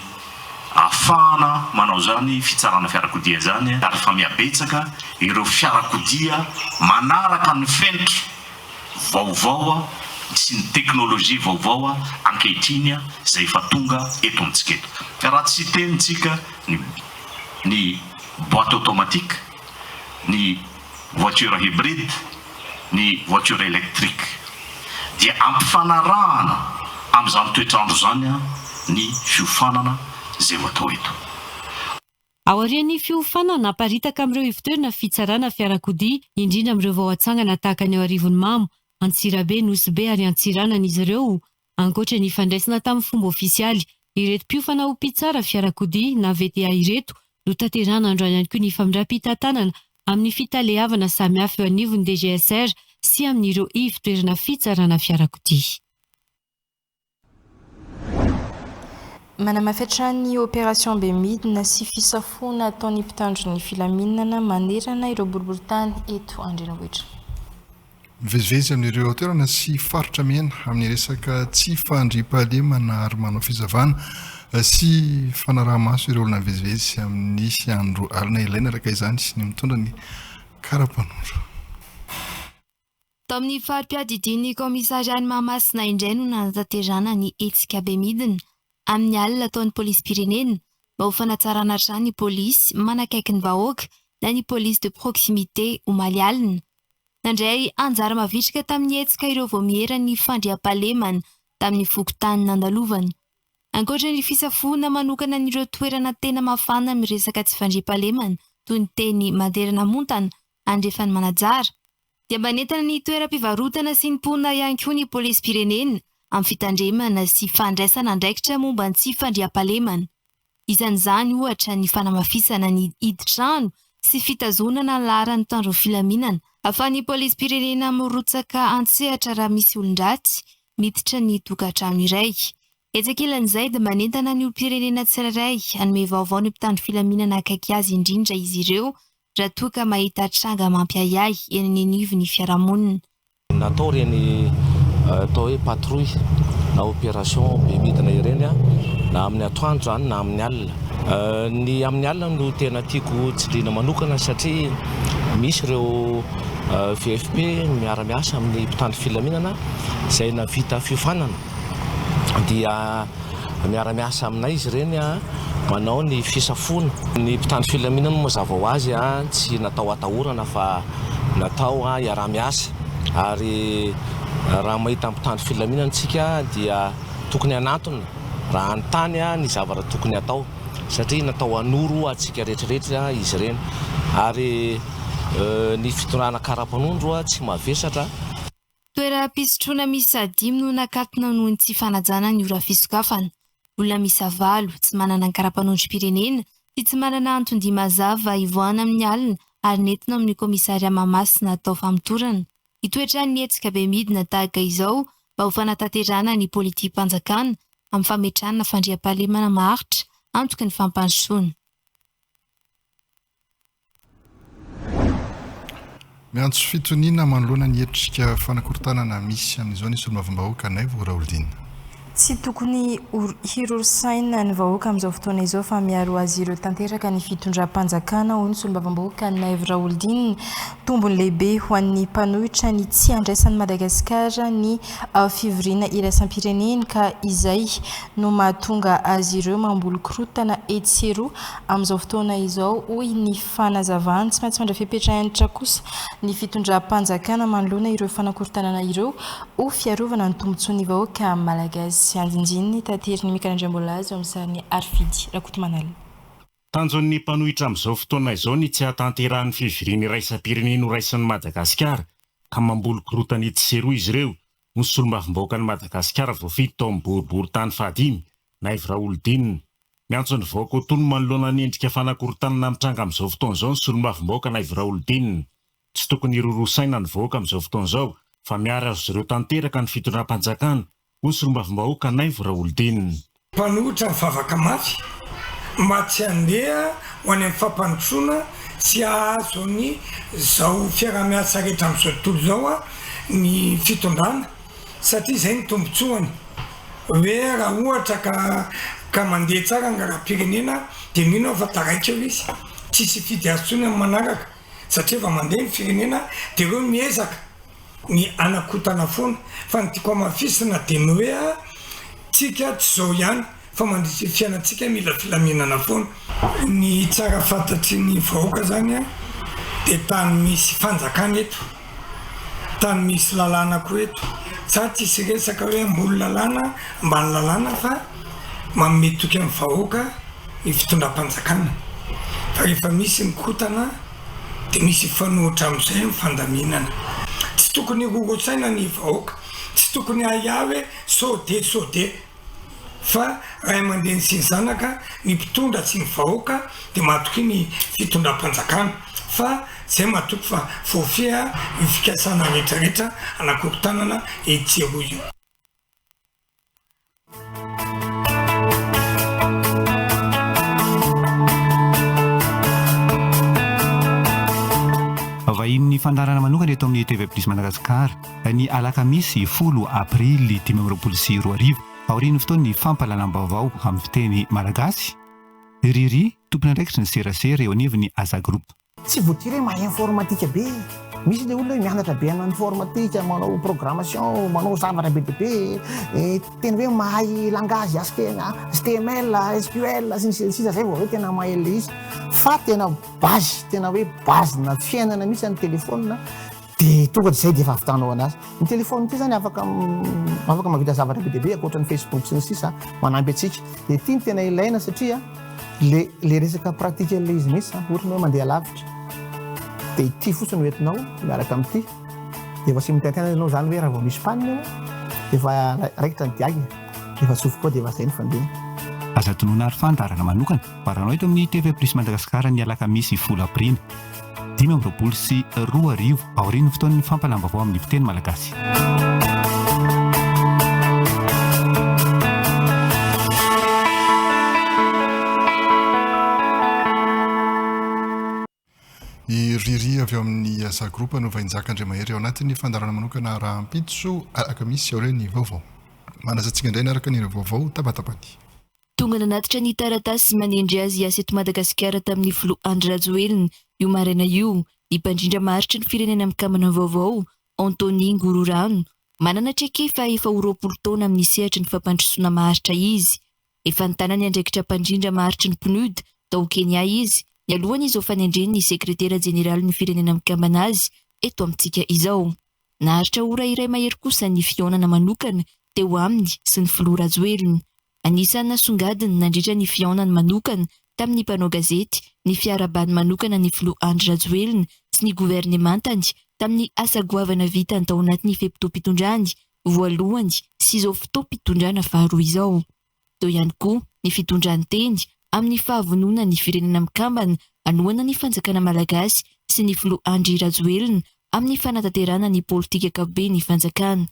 ahafahana manao izany fitsarana fiarakodia izany ary efa mihabetsaka ireo fiarakodia manaraka ny fenitra vaovao sy ny teknolojia vaovao ankehitriny izay efa tonga eto amintsika eto. Raha tsy hitenintsika ny ny boite automatique, ny voiture hybride, ny voiture électrique dia ampifanarahana amin'izany toetr'andro izany ny fiofanana izay ho atao eto. Aorian'ny fiofanana, aparitaka amin'ireo ivotoerana fitsarana fiarakodia, indrindra amin'ireo vao hatsangana tahaka ny ao Arivonimamo, Antsirabe, Nosy Be ary Antsiranana izy ireo. Ankoatra ny fandraisana tamin'ny fomba ofisialy ireto mpiofana ho mpitsara fiarakodia na VTA ireto, notanterahana androany ihany koa ny famindram-pitantanana amin'ny fitaleavana samihafa eo anivon'ny DGSR sy amin'ireo ivotoerana fitsarana fiarakodia. Manamafy hatrany ny Opération Bemidina sy fisafoana ataon'ny mpitandro ny filaminana manerana ireo boriborintany eto an-drenivohitra. Mivezivezy amin'ireo toerana sy faritra mena amin'ny resaka tsy fandriampahalemana ary manao fisavana sy fanaraha-maso ireo olona mivezivezy amin'ny andro alina. Ilaina araka izany ny mitondra ny kara-panondro. Tao amin'ny fari-piadidian'ny kaomisarian'i Mahamasina indray no nanatanterahana ny hetsika bemidina amin'ny alina ataon'ny polisim-pirenena mba ho fanatsarana hatrany ny polisy manakaiky ny vahoaka na ny police de proximité omaly alina. Nandray anjara mavitrika tamin'ny hetsika ireo vaomieran'ny fandriampahalemana tamin'ny fokontany nandalovana. Ankoatra ny fisafoana manokana an'ireo toerana tena mafana amin'ny resaka tsy fandriampahalemana toy ny teny Maderana Montana andrefan'i Manajara, dia manentana ny toeram-pivarotana sy ny mponina ihany koa ny polisim-pirenena amin'ny fitandremana sy fandraisana andraikitra momba ny tsy fandriampahalemana. Isan'izany ohatra ny fanamafisana ny hidin-trano sy fitazonana ny laharan'ny mpitandro ny filaminana ahafahan'ny polisim-pirenena mirotsaka an-tsehatra raha misy olon-dratsy miditra ny tokantrano iray. Etsy ankilan'izay dia manentana ny olom-pirenena tsirairay hanome vaovao ny mpitandro filaminana akaiky azy indrindra izy ireo raha toa ka mahita tranga mampiahiahy eny anivon'ny fiarahamonina. Natao ireny atao hoe patrouille na opération bemidina ireny na amin'ny atoandro izany na amin'ny alina. Ny amin'ny alina no tena tiako tsindriana manokana satria misy ireo VFP miara-miasa amin'ny mpitandro filaminana izay nahavita fiofanana dia Miara-miasa aminay izy ireny manao ny fisafoana. Ny mpitandro filaminana moa mazava ho azy tsy natao hatahorana fa natao hiaraha-miasa ary raha mahita mpitandro filaminana isika dia tokony hanantona raha hanontany ny zavatra tokony hatao satria natao hanoro antsika rehetrarehetra izy ireny ary ny fitondrana kara-panondro tsy mavesatra. Toeram-pisotroana miisa dimy no nakatona noho ny tsy fanajana ny ora fisokafana. Olona miisa valo, tsy manana ny kara-panondrom-pirenena sy tsy manana anton-dia mazava hivoahana amin'ny alina ary nentina ao amin'ny kaomisaria Mahamasina atao famotorana. Hitoetra ny hetsika be midina tahaka izao mba ho fanatanterahana ny politikam-panjakana amin'ny fametrahana fandriampahalemana maharitra antoky ny fampandrosoana. Miantso fitoniana manoloana ny hetrika fanakorontanana misy amin'izao ny solombavambahoaka Naivo Raholdina. Tsy tokony hiroro saina ny vahoaka amin'izao fotoana izao fa miaro azy ireo tanteraka ny fitondram-panjakana, hoy ny solombavambahoaka Naivo Raholdina. Tombony lehibe ho an'ny mpanohitra ny tsy handraisan'i Madagasikara ny fivoriana iraisam-pirenena ka izay no mahatonga azy ireo mamboly korontana etsy sy eroa amin'izao fotoana izao, hoy ny fanazavany. Tsy maintsy mandray fepetra hentitra kosa ny fitondram-panjakana manoloana ireo fanakorontanana ireo Ho fiarovana ny tombontsoan'ny vahoaka malagasy. Andinindininy taterin'i Mickaël Andriambolaza eo amin'ny sarin'i Harifidy Rakotomanala. Tanjon'ny mpanohitra amin'izao fotoana izao ny tsy hahatanterahan'ny fivoriana iraisam-pirenena horaisin'i Madagasikara ka mamboly korontana etsy sy eroa izy ireo, hoy ny solombavambahoakan'i Madagasikara voafidy tao amin'ny boriborintany fahadimy, Naivo Raholidinina. Miantso ny vahoaka ho tony manoloana ny endrika fanakorontanana mitranga amin'izao fotoana izao ny solombavambahoaka Naivo Raholidinina. Tsy tokony hiroroa saina ny vahoaka amin'izao fotoana izao fa miaro azy ireo tanteraka ny fitondram-panjakana, hoy ny solombavambahoaka Naivo Raholdina. Mpanohitra mivavaka mafy mba tsy handeha ho any amin'ny fampandrosoana sy hahazo ny zao fiaraha-miasa rehetra amin'izao tontolo izao ny fitondrana satria izay no tombotsoany hoe raha ohatra ka ka mandeha tsara ny raharaham-pirenena dia mino aho fa taraiky eo izy tsisy hifidy azy intsony amin'ny manaraka. Satria efa mandeha ny firenena dia ireo miezaka ny hanakotana foana fa ny tiako hamafisina dia ny hoe tsika tsy zao ihany fa mandritry ny fiainantsika mila filaminana foana. Ny tsara fantatry ny vahoaka zany dia tany misy fanjakana eto, tany misy lalàna koa eto, za tsisy resaka hoe ambony lalàna ambany lalàna fa manome toky amin'ny vahoaka. ny fitondram-panjakana fa rehefa misy ny kotana dia misy hifanohitra amin'izay ny fandaminana. Tsy tokony hiroro-tsaina ny vahoaka, tsy tokony hahiahy hoe sao dia sao dia fa ray aman-dreny sy ny zanaka, ny mpitondra sy ny vahoaka dia matokia ny fitondram-panjakana fa izay matoky fa voafehy io fikasana rehetrarehetra hanakorontanana etsy sy eroa io. Vahinin'ny fandaharana manokana eto amin'ny TV Plus Madagascar ny alakamisy folo aprily 2025 aorian'ny fotoan'ny fampahalalam-baovao amin'ny fiteny malagasy. Riri, tompon'andraikitry ny serasera eo anivon'ny Aza Group. Tsy voatery hoe mahay informatique be. Misy ilay olona hoe mianatra be hanao informatique, manao programmation, manao zavatra be dia be, tena hoe mahay langage HTML, SQL sy ny sisa sy ny sisa zay vao hoe tena mahay an'ilay izy. Fa tena base, tena hoe base-na fiainana mihitsy ny téléphone dia tonga dia zay dia efa ahavitanao anazy. Ny téléphone ity zany afaka afaka mahavita zavatra be dia be ankoatra ny Facebook sy ny sisa manampy antsika. Dia ity no tena ilaina satria Le le resaka pratique an'ilay izy mihitsy zany, ohatra ny hoe mandeha lavitra dia ity fotsiny no entinao miaraka amin'ity dia efa tsy mitaintaina ianao zany hoe raha vao misy panne eo dia efa raikitra ny diagy, efa atsofoka ao dia efa zay ny fandehany. Aza adinoina ary fandaharana manokana varanao eto amin'ny TV Plus Madagascar ny alakamisy folo aprily 2025 aorian'ny fotoan'ny fampahalam-baovao amin'ny fiteny malagasy. I Riri avy ao amin'ny Asa Group no Vahinjaka Andriamahery ao anatin'ny fandaharana manokana rahampitso alakamisy aorian'ny vaovao. Manasa antsika indray hanaraka ny vaovao tapatapany. Tonga nanatitra ny taratasy manendry azy hiasa eto Madagasikara tamin'ny filoha Andry Rajoelina io maraina io ny mpandrindra maharitry ny Firenena Mikambana vaovao, Anthony Ngororano. Manana traikefa efa ho 20 taona amin'ny sehatry ny fampandrosoana maharitra izy. Efa nitana ny andraikitra mpandrindra maharitry ny PNUD tao Kenya izy nialohan'izao fanendren'ny sekretera jeneralin'ny Firenena Mikambana azy eto amintsika izao. Naharitra ora iray mahery kosa ny fihaonana manokana teo aminy sy ny filoha Rajoelina. Anisan'ny nasongadiny nandritra ny fihaonany manokana tamin'ny mpanao gazety ny fiarahabany manokana ny filoha Andry Rajoelina sy ny governemantany tamin'ny asa goavana vitany tao anatin'ny fe-potoam-pitondrany voalohany sy izao fotoam-pitondrana faharoa izao. Teo ihany koa ny fitondrany teny amin'ny fahavononan'ny Firenena Mikambana hanohana ny fanjakana malagasy sy ny filoha Andry Rajoelina amin'ny fanatanterahana ny politika ankapoben'ny fanjakana.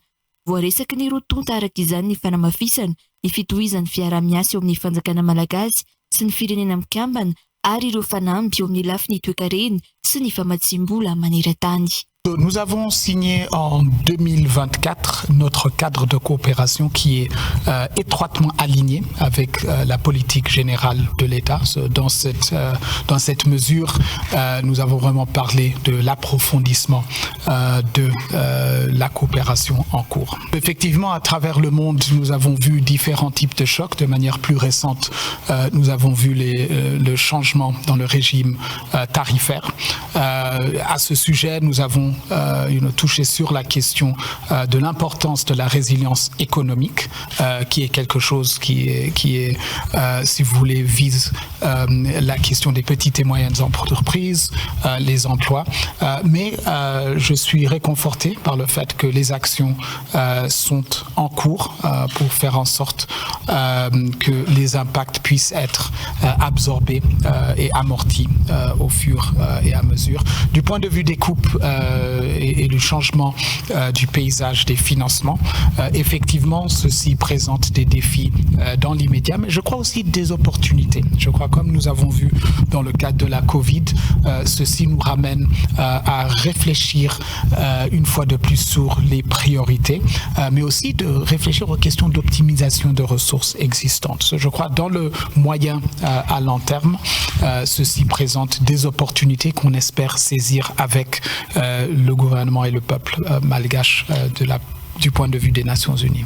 Voaresaky ny roa tonta araka izany ny fanamafisana ny fitohizan'ny fiaraha-miasa eo amin'ny fanjakana malagasy sy ny Firenena Mikambana ary ireo fanamby eo amin'ny lafiny toekarena sy ny famatsiam-bola maneran-tany. Nous avons signé en 2024 notre cadre de coopération qui est euh, étroitement aligné avec euh, la politique générale de l'État. Dans cette, euh, dans cette mesure, euh, nous avons vraiment parlé de l'approfondissement euh, de euh, la coopération en cours. Effectivement, à travers le monde, nous avons vu différents types de chocs. De manière plus récente, euh, nous avons vu les, euh, le changement dans le régime euh, tarifaire. Euh, à ce sujet, nous avons euh, une, touché sur la question euh, de l'importance de la résilience économique, euh, qui est quelque chose qui est, qui est euh, si vous voulez, vise euh, la question des petites et moyennes entreprises, euh, les emplois. Euh, mais euh, je suis réconforté par le fait que les actions euh, sont en cours euh, pour faire en sorte euh, que les impacts puissent être euh, absorbés euh, et amortis euh, au fur euh, et à mesure. Du point de vue des coupes euh, et, et du changement euh, du paysage des financements, euh, effectivement, ceci présente des défis euh, dans l'immédiat, mais je crois aussi des opportunités. Je crois, comme nous avons vu dans le cadre de la Covid, euh, ceci nous ramène euh, à réfléchir euh, une fois de plus sur les priorités, euh, mais aussi de réfléchir aux questions d'optimisation de ressources existantes. Je crois dans le moyen euh, à long terme, euh, ceci présente des opportunités qu'on espère saisir avec euh, le gouvernement et le peuple euh, malgache euh, de la, du point de vue des Nations Unies.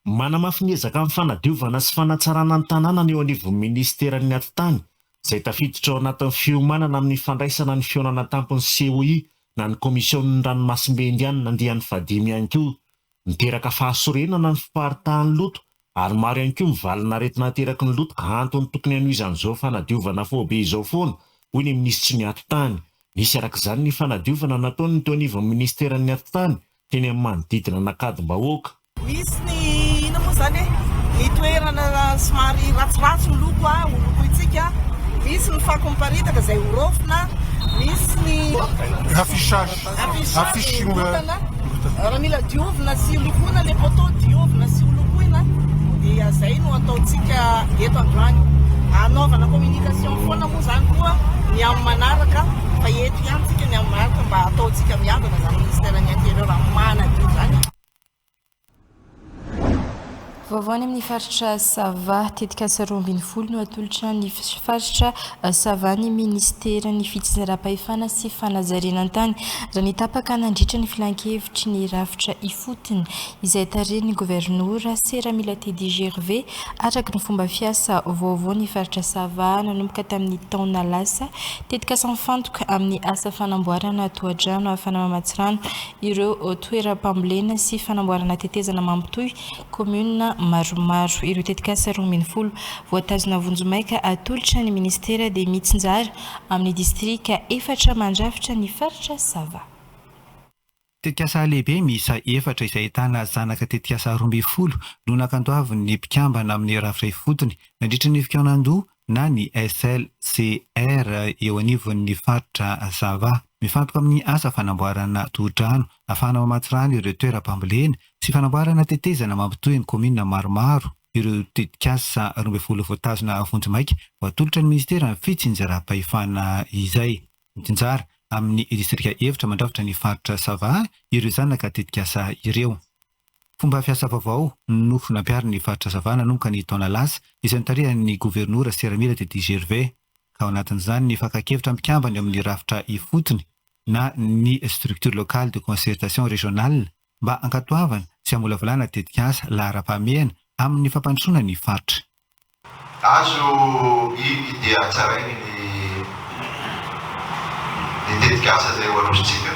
Manamafy ny ezaka amin'ny fanadiovana sy fanatsarana ny tanàna ny eo anivon'ny ministeran'ny atitany izay tafiditra ao anatin'ny fiomanana amin'ny fandraisana ny fihaonana an-tampon'ny COI na ny Komisionin'ny ranomasimbe Indianina andiany fahadimy ihany koa. Miteraka fahasorenana ny fiparitahan'ny loto ary maro ihany koa ny valin'aretina ateraky ny loto ka antony tokony hanohizan'izao fanadiovana faobe izao foana, hoy ny minisitry ny atitany. Nisy araka izany ny fanadiovana nataon'ny teo anivon'ny minisiteran'ny atitany teny amin'ny manodidina an'Ankadimbahoaka. Misy ny inona moa izany e, ny toerana somary ratsiratsy ny loko ho lokointsika, misy ny fako miparitaka izay ho raofina, misy ny Affichage. affichage mikorontana, raha mila diovina sy lokoina le poteau diovina sy ho lokoina dia izay no ataontsika eto androany. Hanaovana communication foana moa izany koa ny amin'ny manaraka fa eto ihany tsika ny amin'ny manaraka mba hataontsika miadana izany ministère ny intérieur manadio izany. Vaovao any amin'ny faritra Sava, tetikasa 12 no atolotra ny faritra Sava ny minisiteran'ny fitsinjaram-pahefana sy fanajariana ny tany raha ny tapaka nandritra ny filankevitry ny rafitra ifotony izay tarihin'ny governora Seramila Teddy Gervais araka ny fomba fiasa vaovao ny faritra Sava nanomboka tamin'ny taona lasa. Tetikasa mifantoka amin'ny asa fanamboarana tohadrano ahafahana mamatsy rano ireo toeram-pambolena sy fanamboarana tetezana mampitohy kaominina maromaro. Ireo tetikasa 12 voatazona vonjimaika atolotra ny minisitera dia mitsinjara amin'ny distrika efatra mandrafitra ny faritra Sava. Tetikasa lehibe miisa efatra izay ahitana zanaka tetikasa 12 no nakantoavin'ny mpikambana amin'ny rafitra ifotony nandritra ny fikaonandoha na ny SLCR eo anivon'ny faritra Sava. Mifantoka amin'ny asa fanamboarana tohodrano ahafahana mamatsy rano ireo toeram-pambolena sy fanamboarana tetezana mampitohy ny kaominina maromaro ireo tetikasa 12 voatazona vonjimaika voatolotra ny minisiteran'ny fitsinjaram-pahefana izay. Mitsinjara amin'ny distrika efitra mandrafitra ny faritra Sava ireo zanaka tetikasa ireo. Fomba fiasa vaovao no nampiharin'ny faritra Sava nanomboka ny taona lasa, izay notarihan'ny governora Seramila Teddy Gervais, ka ao anatin'izany ny fakan-kevitra mpikambana eo amin'ny rafitra ifotony na ny structure locale de concertation régionale mba hankatoavana sy hamolavolana tetikasa laharam-pahamehana amin'ny fampandrosoana ny faritra. Azo i dia hatsarainy ny ny tetikasa izay ho arosontsika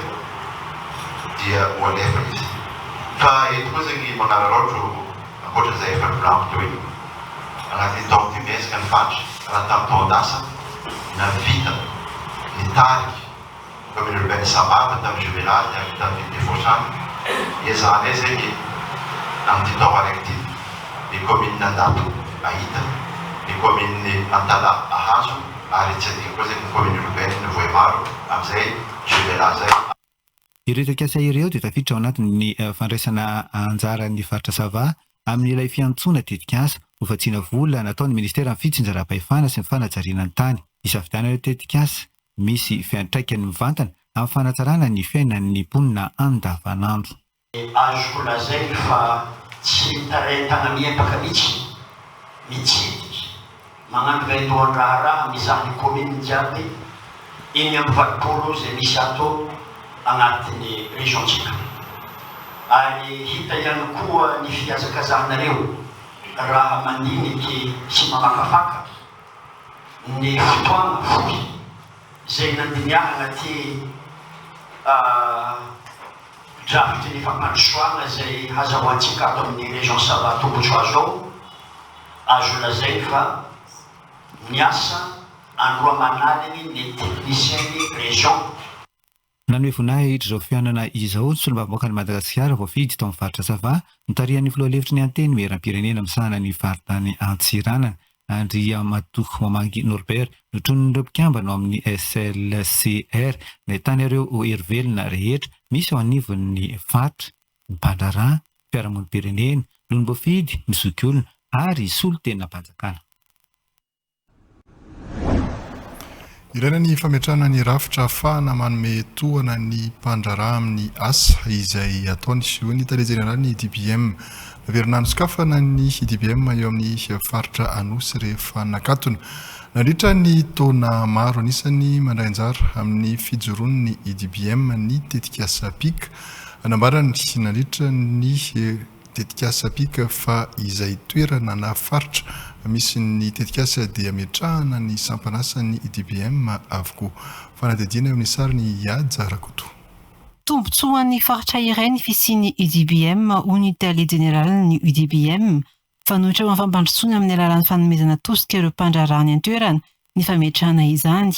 dia ho alefa izy. Fa eto koa zegny magnararaotro ankoatra izay efa novolaniko teo igny, agnatin'ny taogno ty miezaka ny faritra raha tamin'ny taon-dasa navita nitariky Commune urbaine Sambava tamin'ny jumelage niaraka tamin'ny ville de Foshan. Iezahanay zegny amin'ity taogno araiky ty ny commune Andato ahita, ny commune Antalaha ahazo ary tsy adino koa zegny ny commune urbaine Vohemaro amin'izay jumelage zay. Ireo tetikasa ireo dia tafiditra ao anatin'ny fandraisana anjaran'ny faritra Sava amin'ilay fiantsoana tetikasa ho vatsiana vola nataon'ny Ministeran'ny Fitsinjaram-pahefana sy ny Fanajariana ny Tany. Isafidianana ireo tetikasa misy fiantraikany mivantana amin'ny fanatsarana ny fiainan'ny mponina andavanandro. Azoko lazainy fa tsy mitaray tagna-miempaka mihitsy, mitsidika, magnano vaindohan-draharaha mizaha ny commune jiaby 86 izay misy ato agnatin'ny région-tsika. Ary hita ihany koa ny fihazakazahanareo raha mandiniky sy mamakafaka ny fotoagna fohy izay nandiniahana ty drafitry ny fampandrosoagna izay hazahoantsika ato amin'ny région Sava tombotsoa azo ao, azo lazainy fa miasa andro aman'aligny ny technicien-ny région. Nanome voninahitra izao fihaonana izao ny solombavambahoakan'i Madagasikara voafidy tao amin'ny faritra Sava, notarihan'ny filoha lefitry ny Antenimierampirenena misahana ny faritany Antsiranana, Andriamatoa Mamangy Norbert, notronin'ireo mpikambana ao amin'ny SLCR, nahitana ireo hery velona rehetra misy ao anivon'ny faritra, ny mpandraharaha, fiarahamonim-pirenena, lolomboafidy, ny zokiolona ary solontenam-panjakana. Ilaina ny fametrahana ny rafitra ahafahana manome tohana ny mpandraharaha amin'ny asa izay ataony, hoy ny tale jeneralin'ny DBM. Naverina nosokafana ny DBM eo amin'ny faritra Anosy rehefa nakatona nandritra ny taona maro. Anisan'ny mandray anjara amin'ny fijoroan'ny DBM ny tetikasa pic. Nambarany nandritra ny. Tetikasa pic fa izay toerana na faritra misy ny tetikasa dia ametrahana ny sampan'asan'ny IDBM avokoa. Fanadihadiana eo amin'ny sarin'i Ihaja Rakoto. Tombontsoa ho an'ny faritra iray ny fisian'ny UDBM, hoy ny tale jeneralin'ny UDBM. Fanoitra ho an'ny fampandrosoana amin'ny alalan'ny fanomezana tosika ireo mpandraharaha any an-toerana ny fametrahana izany.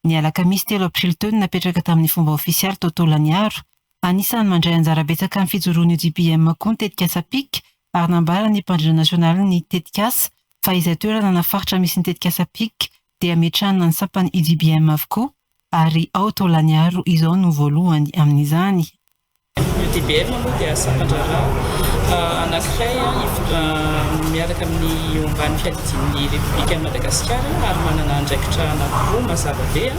Ny alakamisy telo aprily teo no napetraka tamin'ny fomba ofisialy tao Taolagnaro Anisan'ny mandray anjara betsaka amin'ny fijoroan'ny UDBM koa ny tetikasa pic ary nambaran'ny mpandrindra nasionalin'ny tetikasa fa izay toerana na faritra misy ny tetikasa pic dia ametrahana ny sampan'ny UDBM avokoa ary ao Taolagnaro izao no voalohany amin'izany. Ny UDBM moa dia sampan-draharaha anankiray miaraka amin'ny eo ambany fiadidian'ny Repoblikan'i Madagasikara ary manana andraikitra anankiroa mazava be.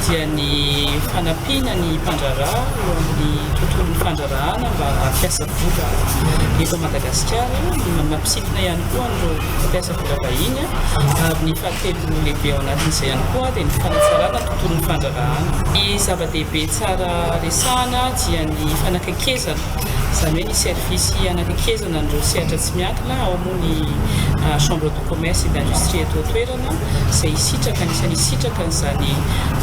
dia ny fanampiana ny mpandraharaha eo amin'ny tontolon'ny fandraharahana mba hampiasa vola eto Madagasikara, ny mampisintona ihany koa an'ireo mpampiasa vola vahiny ary ny fahatelo lehibe ao anatin'izay ihany koa dia ny fanatsarana ny tontolon'ny fandraharahana. Ny zava-dehibe tsara resahana dia ny fanakaikezana, izany hoe ny service hanakaikezana an'ireo sehatra tsy miankina, ao moa ny chambre de commerce et d'industrie eto an-toerana. izay hisitraka, anisan'ny hisitraka an'izany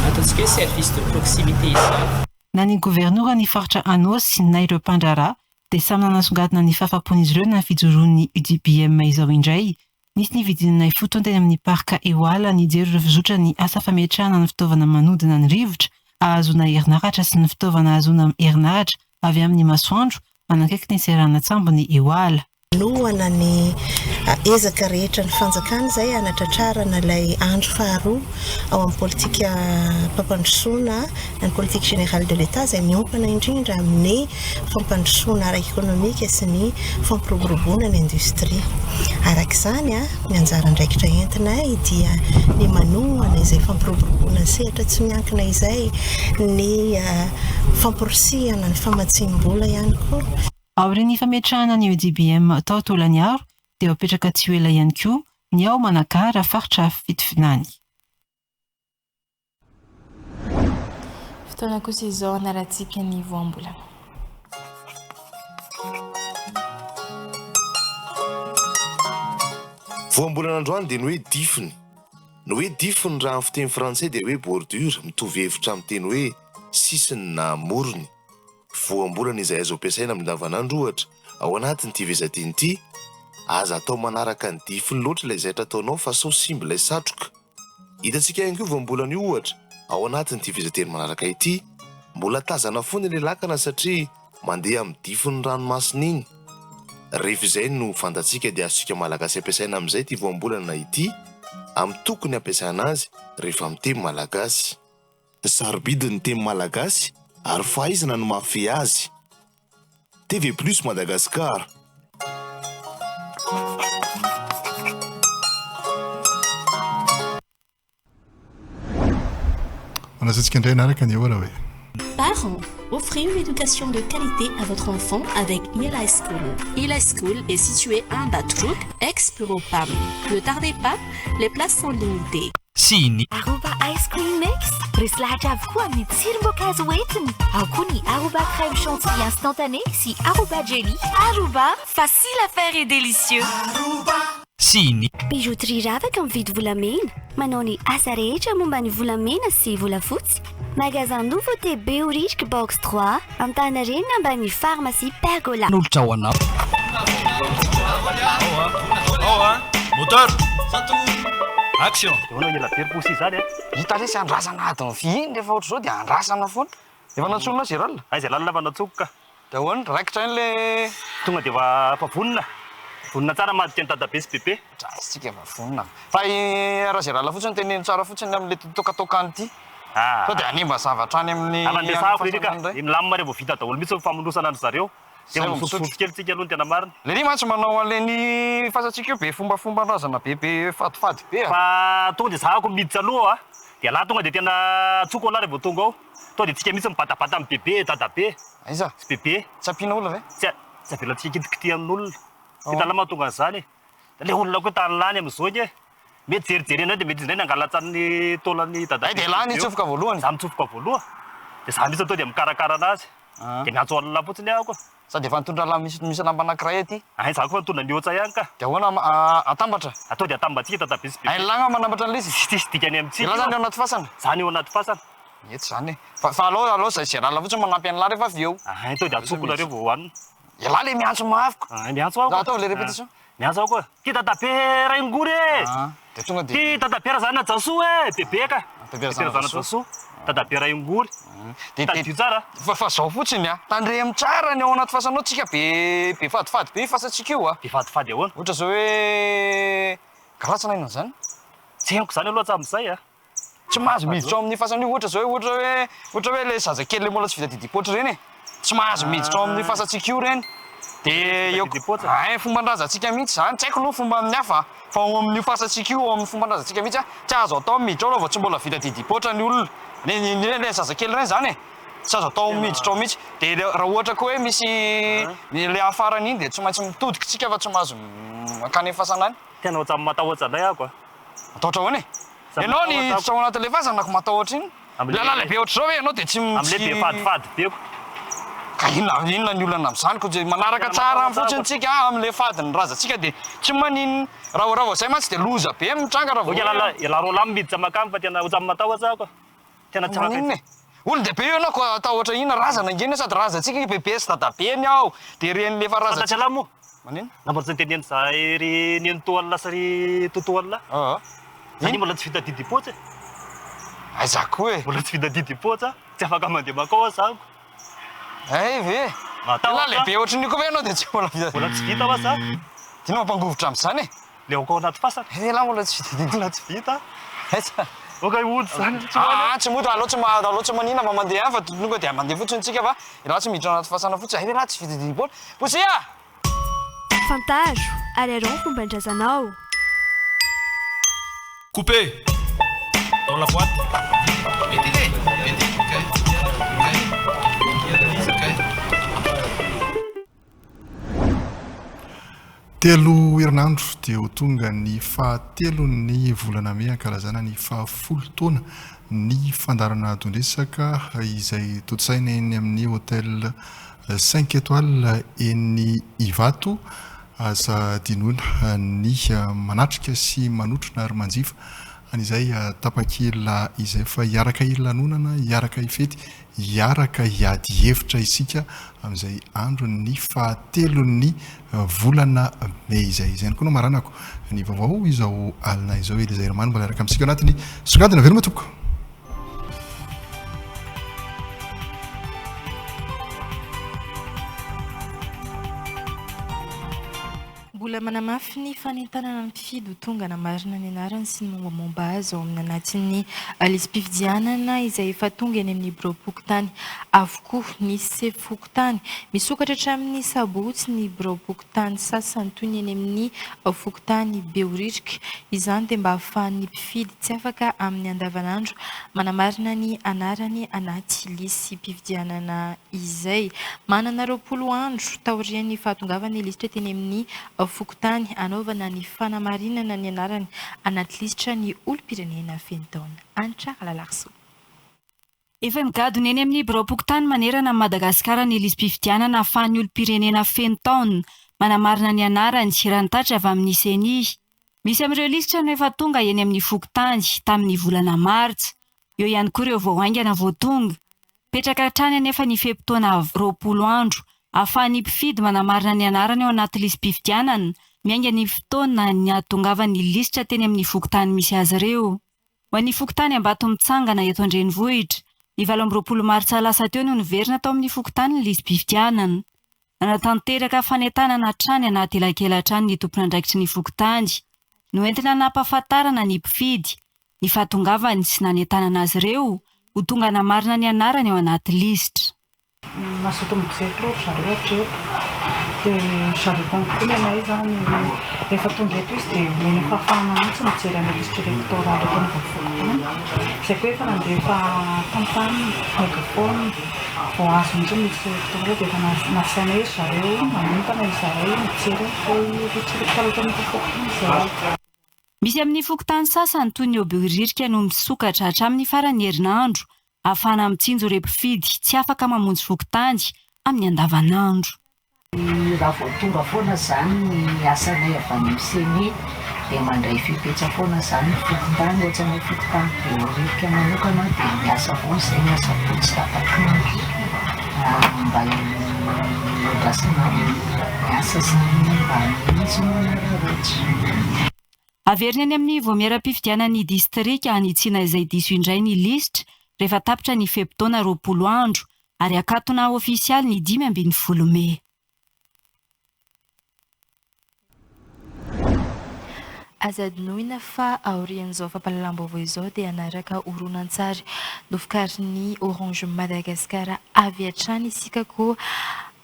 ataontsika hoe service de proximité izany. Na ny governoran'ny faritra Anôsy na ireo mpandraharaha dia samy nanasongadina ny fahafapon'izy ireo na ny fijoroan'ny UDBM izao indray. Nisy ny fidinana ifotony teny amin'ny Parc Ehoala nijery ireo fizotra ny asa fametrahana ny fitaovana manodina ny rivotra ahazoana herinaratra sy ny fitaovana ahazoana herinaratra avy amin'ny masoandro manakaiky ny seranan-tsambon'i Ehoala. Manohana ny ezaka rehetra ny fanjakana izay hanatratrarana ilay andro faharoa ao amin'ny politikam-pampandrosoana na ny politique générale de l'Etat izay miompana indrindra amin'ny fampandrosoana ara-ekonomika sy ny fampiroboroboana ny indostria. Araka izany, ny anjara andraikitra entinay dia ny manohana izay fampiroboroboana ny sehatra tsy miankina izay, ny famporisihana ny famatsiam-bola ihany koa. Aorian'ny fametrahana ny EDBM tao Taolagnaro dia ho apetraka tsy ho ela ihany koa ny ao Manakara, faritra Fitovinany. Fotoana kosa izao hanaratsika ny voambolana. Voambolana androany dia ny hoe difiny. Ny hoe difiny raha amin'ny fiteny frantsay dia hoe bordure, mitovy hevitra amin'ny teny hoe sisiny na morony. Voambolana izay azo ampiasaina amin'ny andavanandro ohatra, ao anatin'ity fehezanteny ity, Aza atao manaraka ny difiny loatra ilay zaitra ataonao fa sao simba ilay satroka. Hitantsika ihany koa io voambolana io ohatra, ao anatin'ity fehezanteny manaraka ity, Mbola tazana foana ilay lakana satria mandeha amin'ny difin'ny ranomasina iny. Rehefa izay no fantatsika dia azontsika Malagasy ampiasaina amin'izay ity voambolana ity amin'ny tokony hampiasana azy rehefa miteny Malagasy. Sarobidy ny teny malagasy ary fahaizana no mahafehy azy. TV Plus Madagascar. Manasa antsika indray hanaraka ny eo ara hoe. Parents, offrez une éducation de qualité à votre enfant avec Eli School. Eli School est situé à Ambatoroka, ex-bureau PAM. Ne tardez pas, les places sont limitées. Sy ny. Aroba Ice Cream Mix, resy lahatra avokoa amin'ny tsirom-boankazo entiny. Ao koa ny Aroba Crème Chantilly Instantanée sy Aroba Jelly. Aroba, facile à faire et délicieux. Sy ny. Bijouterie Ravaka mividy volamena, manao ny asa rehetra momba ny volamena sy volafotsy. Magasin Nouveauté Behoririka Box 3, Antaninarenina ambany Pharmacie Pergola. Nolotra ho anao. Moteur! Action! Ahoana ela be ry poussy izany a? Hita lesy andrasana adiny fihiny rehefa ohatr'izao dia andrasana foana. Efa nantsoinao Gérald? Aiza lalina fa nantsoiko ka. Dia ahoana? Raikitra iny le. Tonga dia efa efa vonona. Vonona tsara hamadika an'i dadabe sy bebe. Draisitsika efa vonona. Fa i Ra-Gérald fotsiny teneno tsara fotsiny amin'ilay tokatokany ity. Sao dia hanimba zavatra any amin'ny Efa niresahako any ry ka. fasana indray. Milamina rehefa vita daholo mihitsy ny famonosana an-dry zareo. Dia Zay vao misotrosotro misotro. kely tsika aloha ny tena marina. Lery mantsy manao an'ilay fasantsika io be fombafomban-drazana be be fadifady be a. Fa tonga dia zahako miditra aloha a. Dia lah tonga dia tena antsoiko alah rehefa tonga ao. Tonga dia tsika mihitsy mibatabata amin'i bebe, dadabe. Aiza? Sy bebe. Tsy ampiana olona ve? Tsy tsy avelantsika hikitikity amin'olona. Hitanao lah mahatonga an'izany e. Ilay olona koa tany lany amin'izao ange. Mety jerijerena eo dia mety izy indray nangalatra ny taolan'i dadabe. Hay dia lah nitsofoka voalohany. Za mitsofoka voalohany. Dia za mihitsy tonga dia mikarakara anazy. Dia miantso olona fotsiny aho koa. Sady efa nitondra lamba misy misy lamba anankiray aty. Hay za koa nitondra ny otsa ihany ka. Dia ahoana atambatra? Atao dia atambatsika dadabe sy bebe. Hay lah manambatra an'ilay izy? Tsisy dikany amintsika io. Ialahy zany eo anaty fasana? Za ny eo anaty fasana. Mety zany e. Fa fa alao alao zay Gérald fotsiny manampy an'lah rehefa avy eo. Hay tonga dia antsoko nareo vao hohanina. Ialahy le miantso mafy ko. Hay miantso aho ko. Ataovy le répétition. Miantso aho koa. Ty dadabe Raingory e! Dia tonga dia. Ty dadabe Razanajasoa e! Bebe ka. Bebe Razanajasoa. Dadabe Raingory. Dia Tadidio tsara. Fa fa zao fotsiny a. Tandremo tsara ny ao anaty fasanao tsika be be fadifady be io fasantsika io a. Be fadifady ahoana? Ohatra zao hoe galatsy na inona zany? Tsy henoko zany aloha hatramin'izay a. Tsy mahazo miditra ao amin'ny fasana io ohatra zao hoe ohatra hoe ohatra hoe le zazakely le mbola tsy vita didim-poatra ireny e! Tsy mahazo miditra ao amin'ny fasantsika io ireny. De eo ay fomban-drazantsika mihitsy zany, tsy haiko aloha fomba amin'ny hafa fa ao amin'io fasantsika io ao amin'ny fomban-drazantsika mihitsy a, tsy azo atao miditra ao raha vao tsy mbola vita didim-poatra ny olona. Ny ny ireny zazakely ireny zany e! Tsy azo atao miditra ao mihitsy. De raha ohatra koa hoe misy le afarany iny de tsy maintsy mitodika tsika fa tsy mahazo mankany amin'ny fasana any. Tena ohatran'ny matahotra indray aho ko. Matahotra ahoana e? Ianao ny hiditra ao anatin'ilay fasana ko matahotra iny. Lalàna be ohatr'izao ve ianao dia tsy Amin'ilay be fadifady be ko. Ka inona inona ny olana amin'izany ko dia manaraka tsara any fotsiny tsika amin'ilay fadin'ny razantsika dia tsy maninona. Raha raha vao izay mantsy dia loza be mitranga raha vao Ok lala ialahy roalahy miditra mankany fa tena ohatran'ny matahotra aho ko. Tena tsy afaka Maninona e? Olon-dehibe io ianao ko atahotra inona razana ange anie sady razantsika io bebe sy dadabe ny ao dia ireny le efa razantsika. Fantatr'ialahy moa? Maninona? Na mbola tsy niteneniny zahay ry nenitoa Allah sy ry totoa Allah. Zany mbola tsy vita didim-poatra e. Aiza koa e? Mbola tsy vita didim-poatra, tsy afaka mandeha mankao aho zany ko. Hay ve? Matahotra. Elah lehibe ohatran'io koa ve ianao dia tsy mbola vita. Mbola tsy vita hoa zany. Ty no mampangovitra amin'izany e. Le ao anaty fasana. Elah mbola tsy vita didim. Mbola tsy vita. Aiza? Ok hody zany tsy hoany. Aa tsy mody aleo tsy aleo tsy manina fa mandeha ihany fa tonga dia mandeha fotsiny tsika fa elah tsy miditra anaty fasana fotsiny. Hay ve elah tsy vita didim-poatra. Poussy a! Fantaro ary arao ny fomban-drazanao. Coupé! Dans la boîte. Telo herinandro dia ho tonga ny fahatelon'ny volana mey hankalazana ny fahafolo taona ny fandaharana Don-dresaka izay tontosaina eny amin'ny Hotel Cinq Etoiles eny Ivato. Aza adinoina ny manatrika sy manotrona ary manjifa an'izay tapakila izay fa hiaraka hilanonana, hiaraka hifety Hiaraka hiady hevitra isika amin'izay andron'ny fahatelon'ny volana mey izay. Izay ihany koa no hamaranako ny vaovao izao alina izao. Elisa Herman mbola hiaraka amintsika ao anatin'ny songadina. Veloma tompoko. Mbola manamafy ny fanentanana ny mpifidy ho tonga hanamarina ny anarany sy ny mombamomba azy ao amin'ny anatin'ny lisi-pifidianana izay efa tonga eny amin'ny biraom-pokontany avokoa ny sefo fokontany. Misokatra hatramin'ny sabotsy ny biraom-pokontany sasany toy ny eny amin'ny fokontany Behoririka. Izany dia mba hahafahan'ny mpifidy tsy afaka amin'ny andavanandro manamarina ny anarany anaty lisi-pifidianana izay. Manana 20 andro taorian'ny fahatongavan'ny lisitra teny amin'ny fokontany hanaovana ny fanamarinana ny anarany anaty lisitra ny olom-pirenena feno taona. Hanitra Ralalarisoa. Efa migadona eny amin'ny biraom-pokontany manerana an'i Madagasikara ny lisi-pifidianana ahafahan'ny olom-pirenena feno taona manamarina ny anarany, raha ny tatitra avy amin'ny Ceni. Misy amin'ireo lisitra no efa tonga eny amin'ny fokontany tamin'ny volana martsa. Eo ihany koa ireo vao haingana vao tonga. Mipetraka hatrany anefa ny fe-potoana 20 andro ahafahan'ny mpifidy manamarina ny anarany ao anaty lisi-pifidianana, miainga ny fotoana nahatongavan'ny lisitra teny amin'ny fokontany misy azy ireo. Ho an'ny fokontany Ambatomitsangana eto an-drenivohitra, ny 28 martsa lasa teo no niverina tao amin'ny fokontany ny lisi-pifidianana. Nanatanteraka fanentanana hatrany anaty elakela hatrany ny tompon'andraikitry ny fokontany. Noentina nampahafantarana ny mpifidy ny fahatongavany sy nanentanana azy ireo ho tonga hanamarina ny anarany ao anaty lisitra. Mazoto mijery aloha ry zareo hatreto. Dia ry zareo konko koa ny anay izany rehefa tonga eto izy dia omena fahafahana mihitsy mijery an'ilay lisitra électorale eto anivon'ny fokontany. Izay koa efa nandefa tam-tam, megaphone, vao azo mihitsy ny lisitra électorale dia efa nasainay ry zareo nanontana izahay nijery an'izay lisitra électorale eto anivon'ny fokontany izay. Misy amin'ny fokontany sasany toy ny eo Behoririka no misokatra hatramin'ny faran'ny herinandro ahafahana mitsinjo ireo mpifidy tsy afaka mamonjy fokontany amin'ny andavanandro. Raha vao tonga foana izany ny asanay avy any amin'ny Ceni dia mandray fepetra foana izany ny fokontany, ohatra ny hoe fokontany Behoririka manokana dia miasa foana izay ny asabotsy tapak'andro mba hiandrasana ny asa izany mba hamonjy ny manararaotra. Averina eny amin'ny vaomieram-pifidianan'ny distrika hanitsiana izay diso indray ny lisitra rehefa tapitra ny fe-potoana 20 andro ary hakatona ofisialy ny 15 mey. Aza adinoina fa aorian'izao fampahalalam-baovao izao dia hanaraka horonantsary novokarin'ny Orange Madagascar avy hatrany isika koa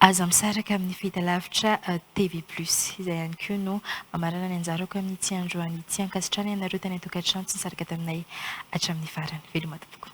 aza misaraka amin'ny fahitalavitra TV Plus. Izay ihany koa no mamarana ny anjarako amin'ity androany ity. Ankasitrahana ianareo tany an-tokantrano tsy nisaraka taminay hatramin'ny farany. Veloma tompoko.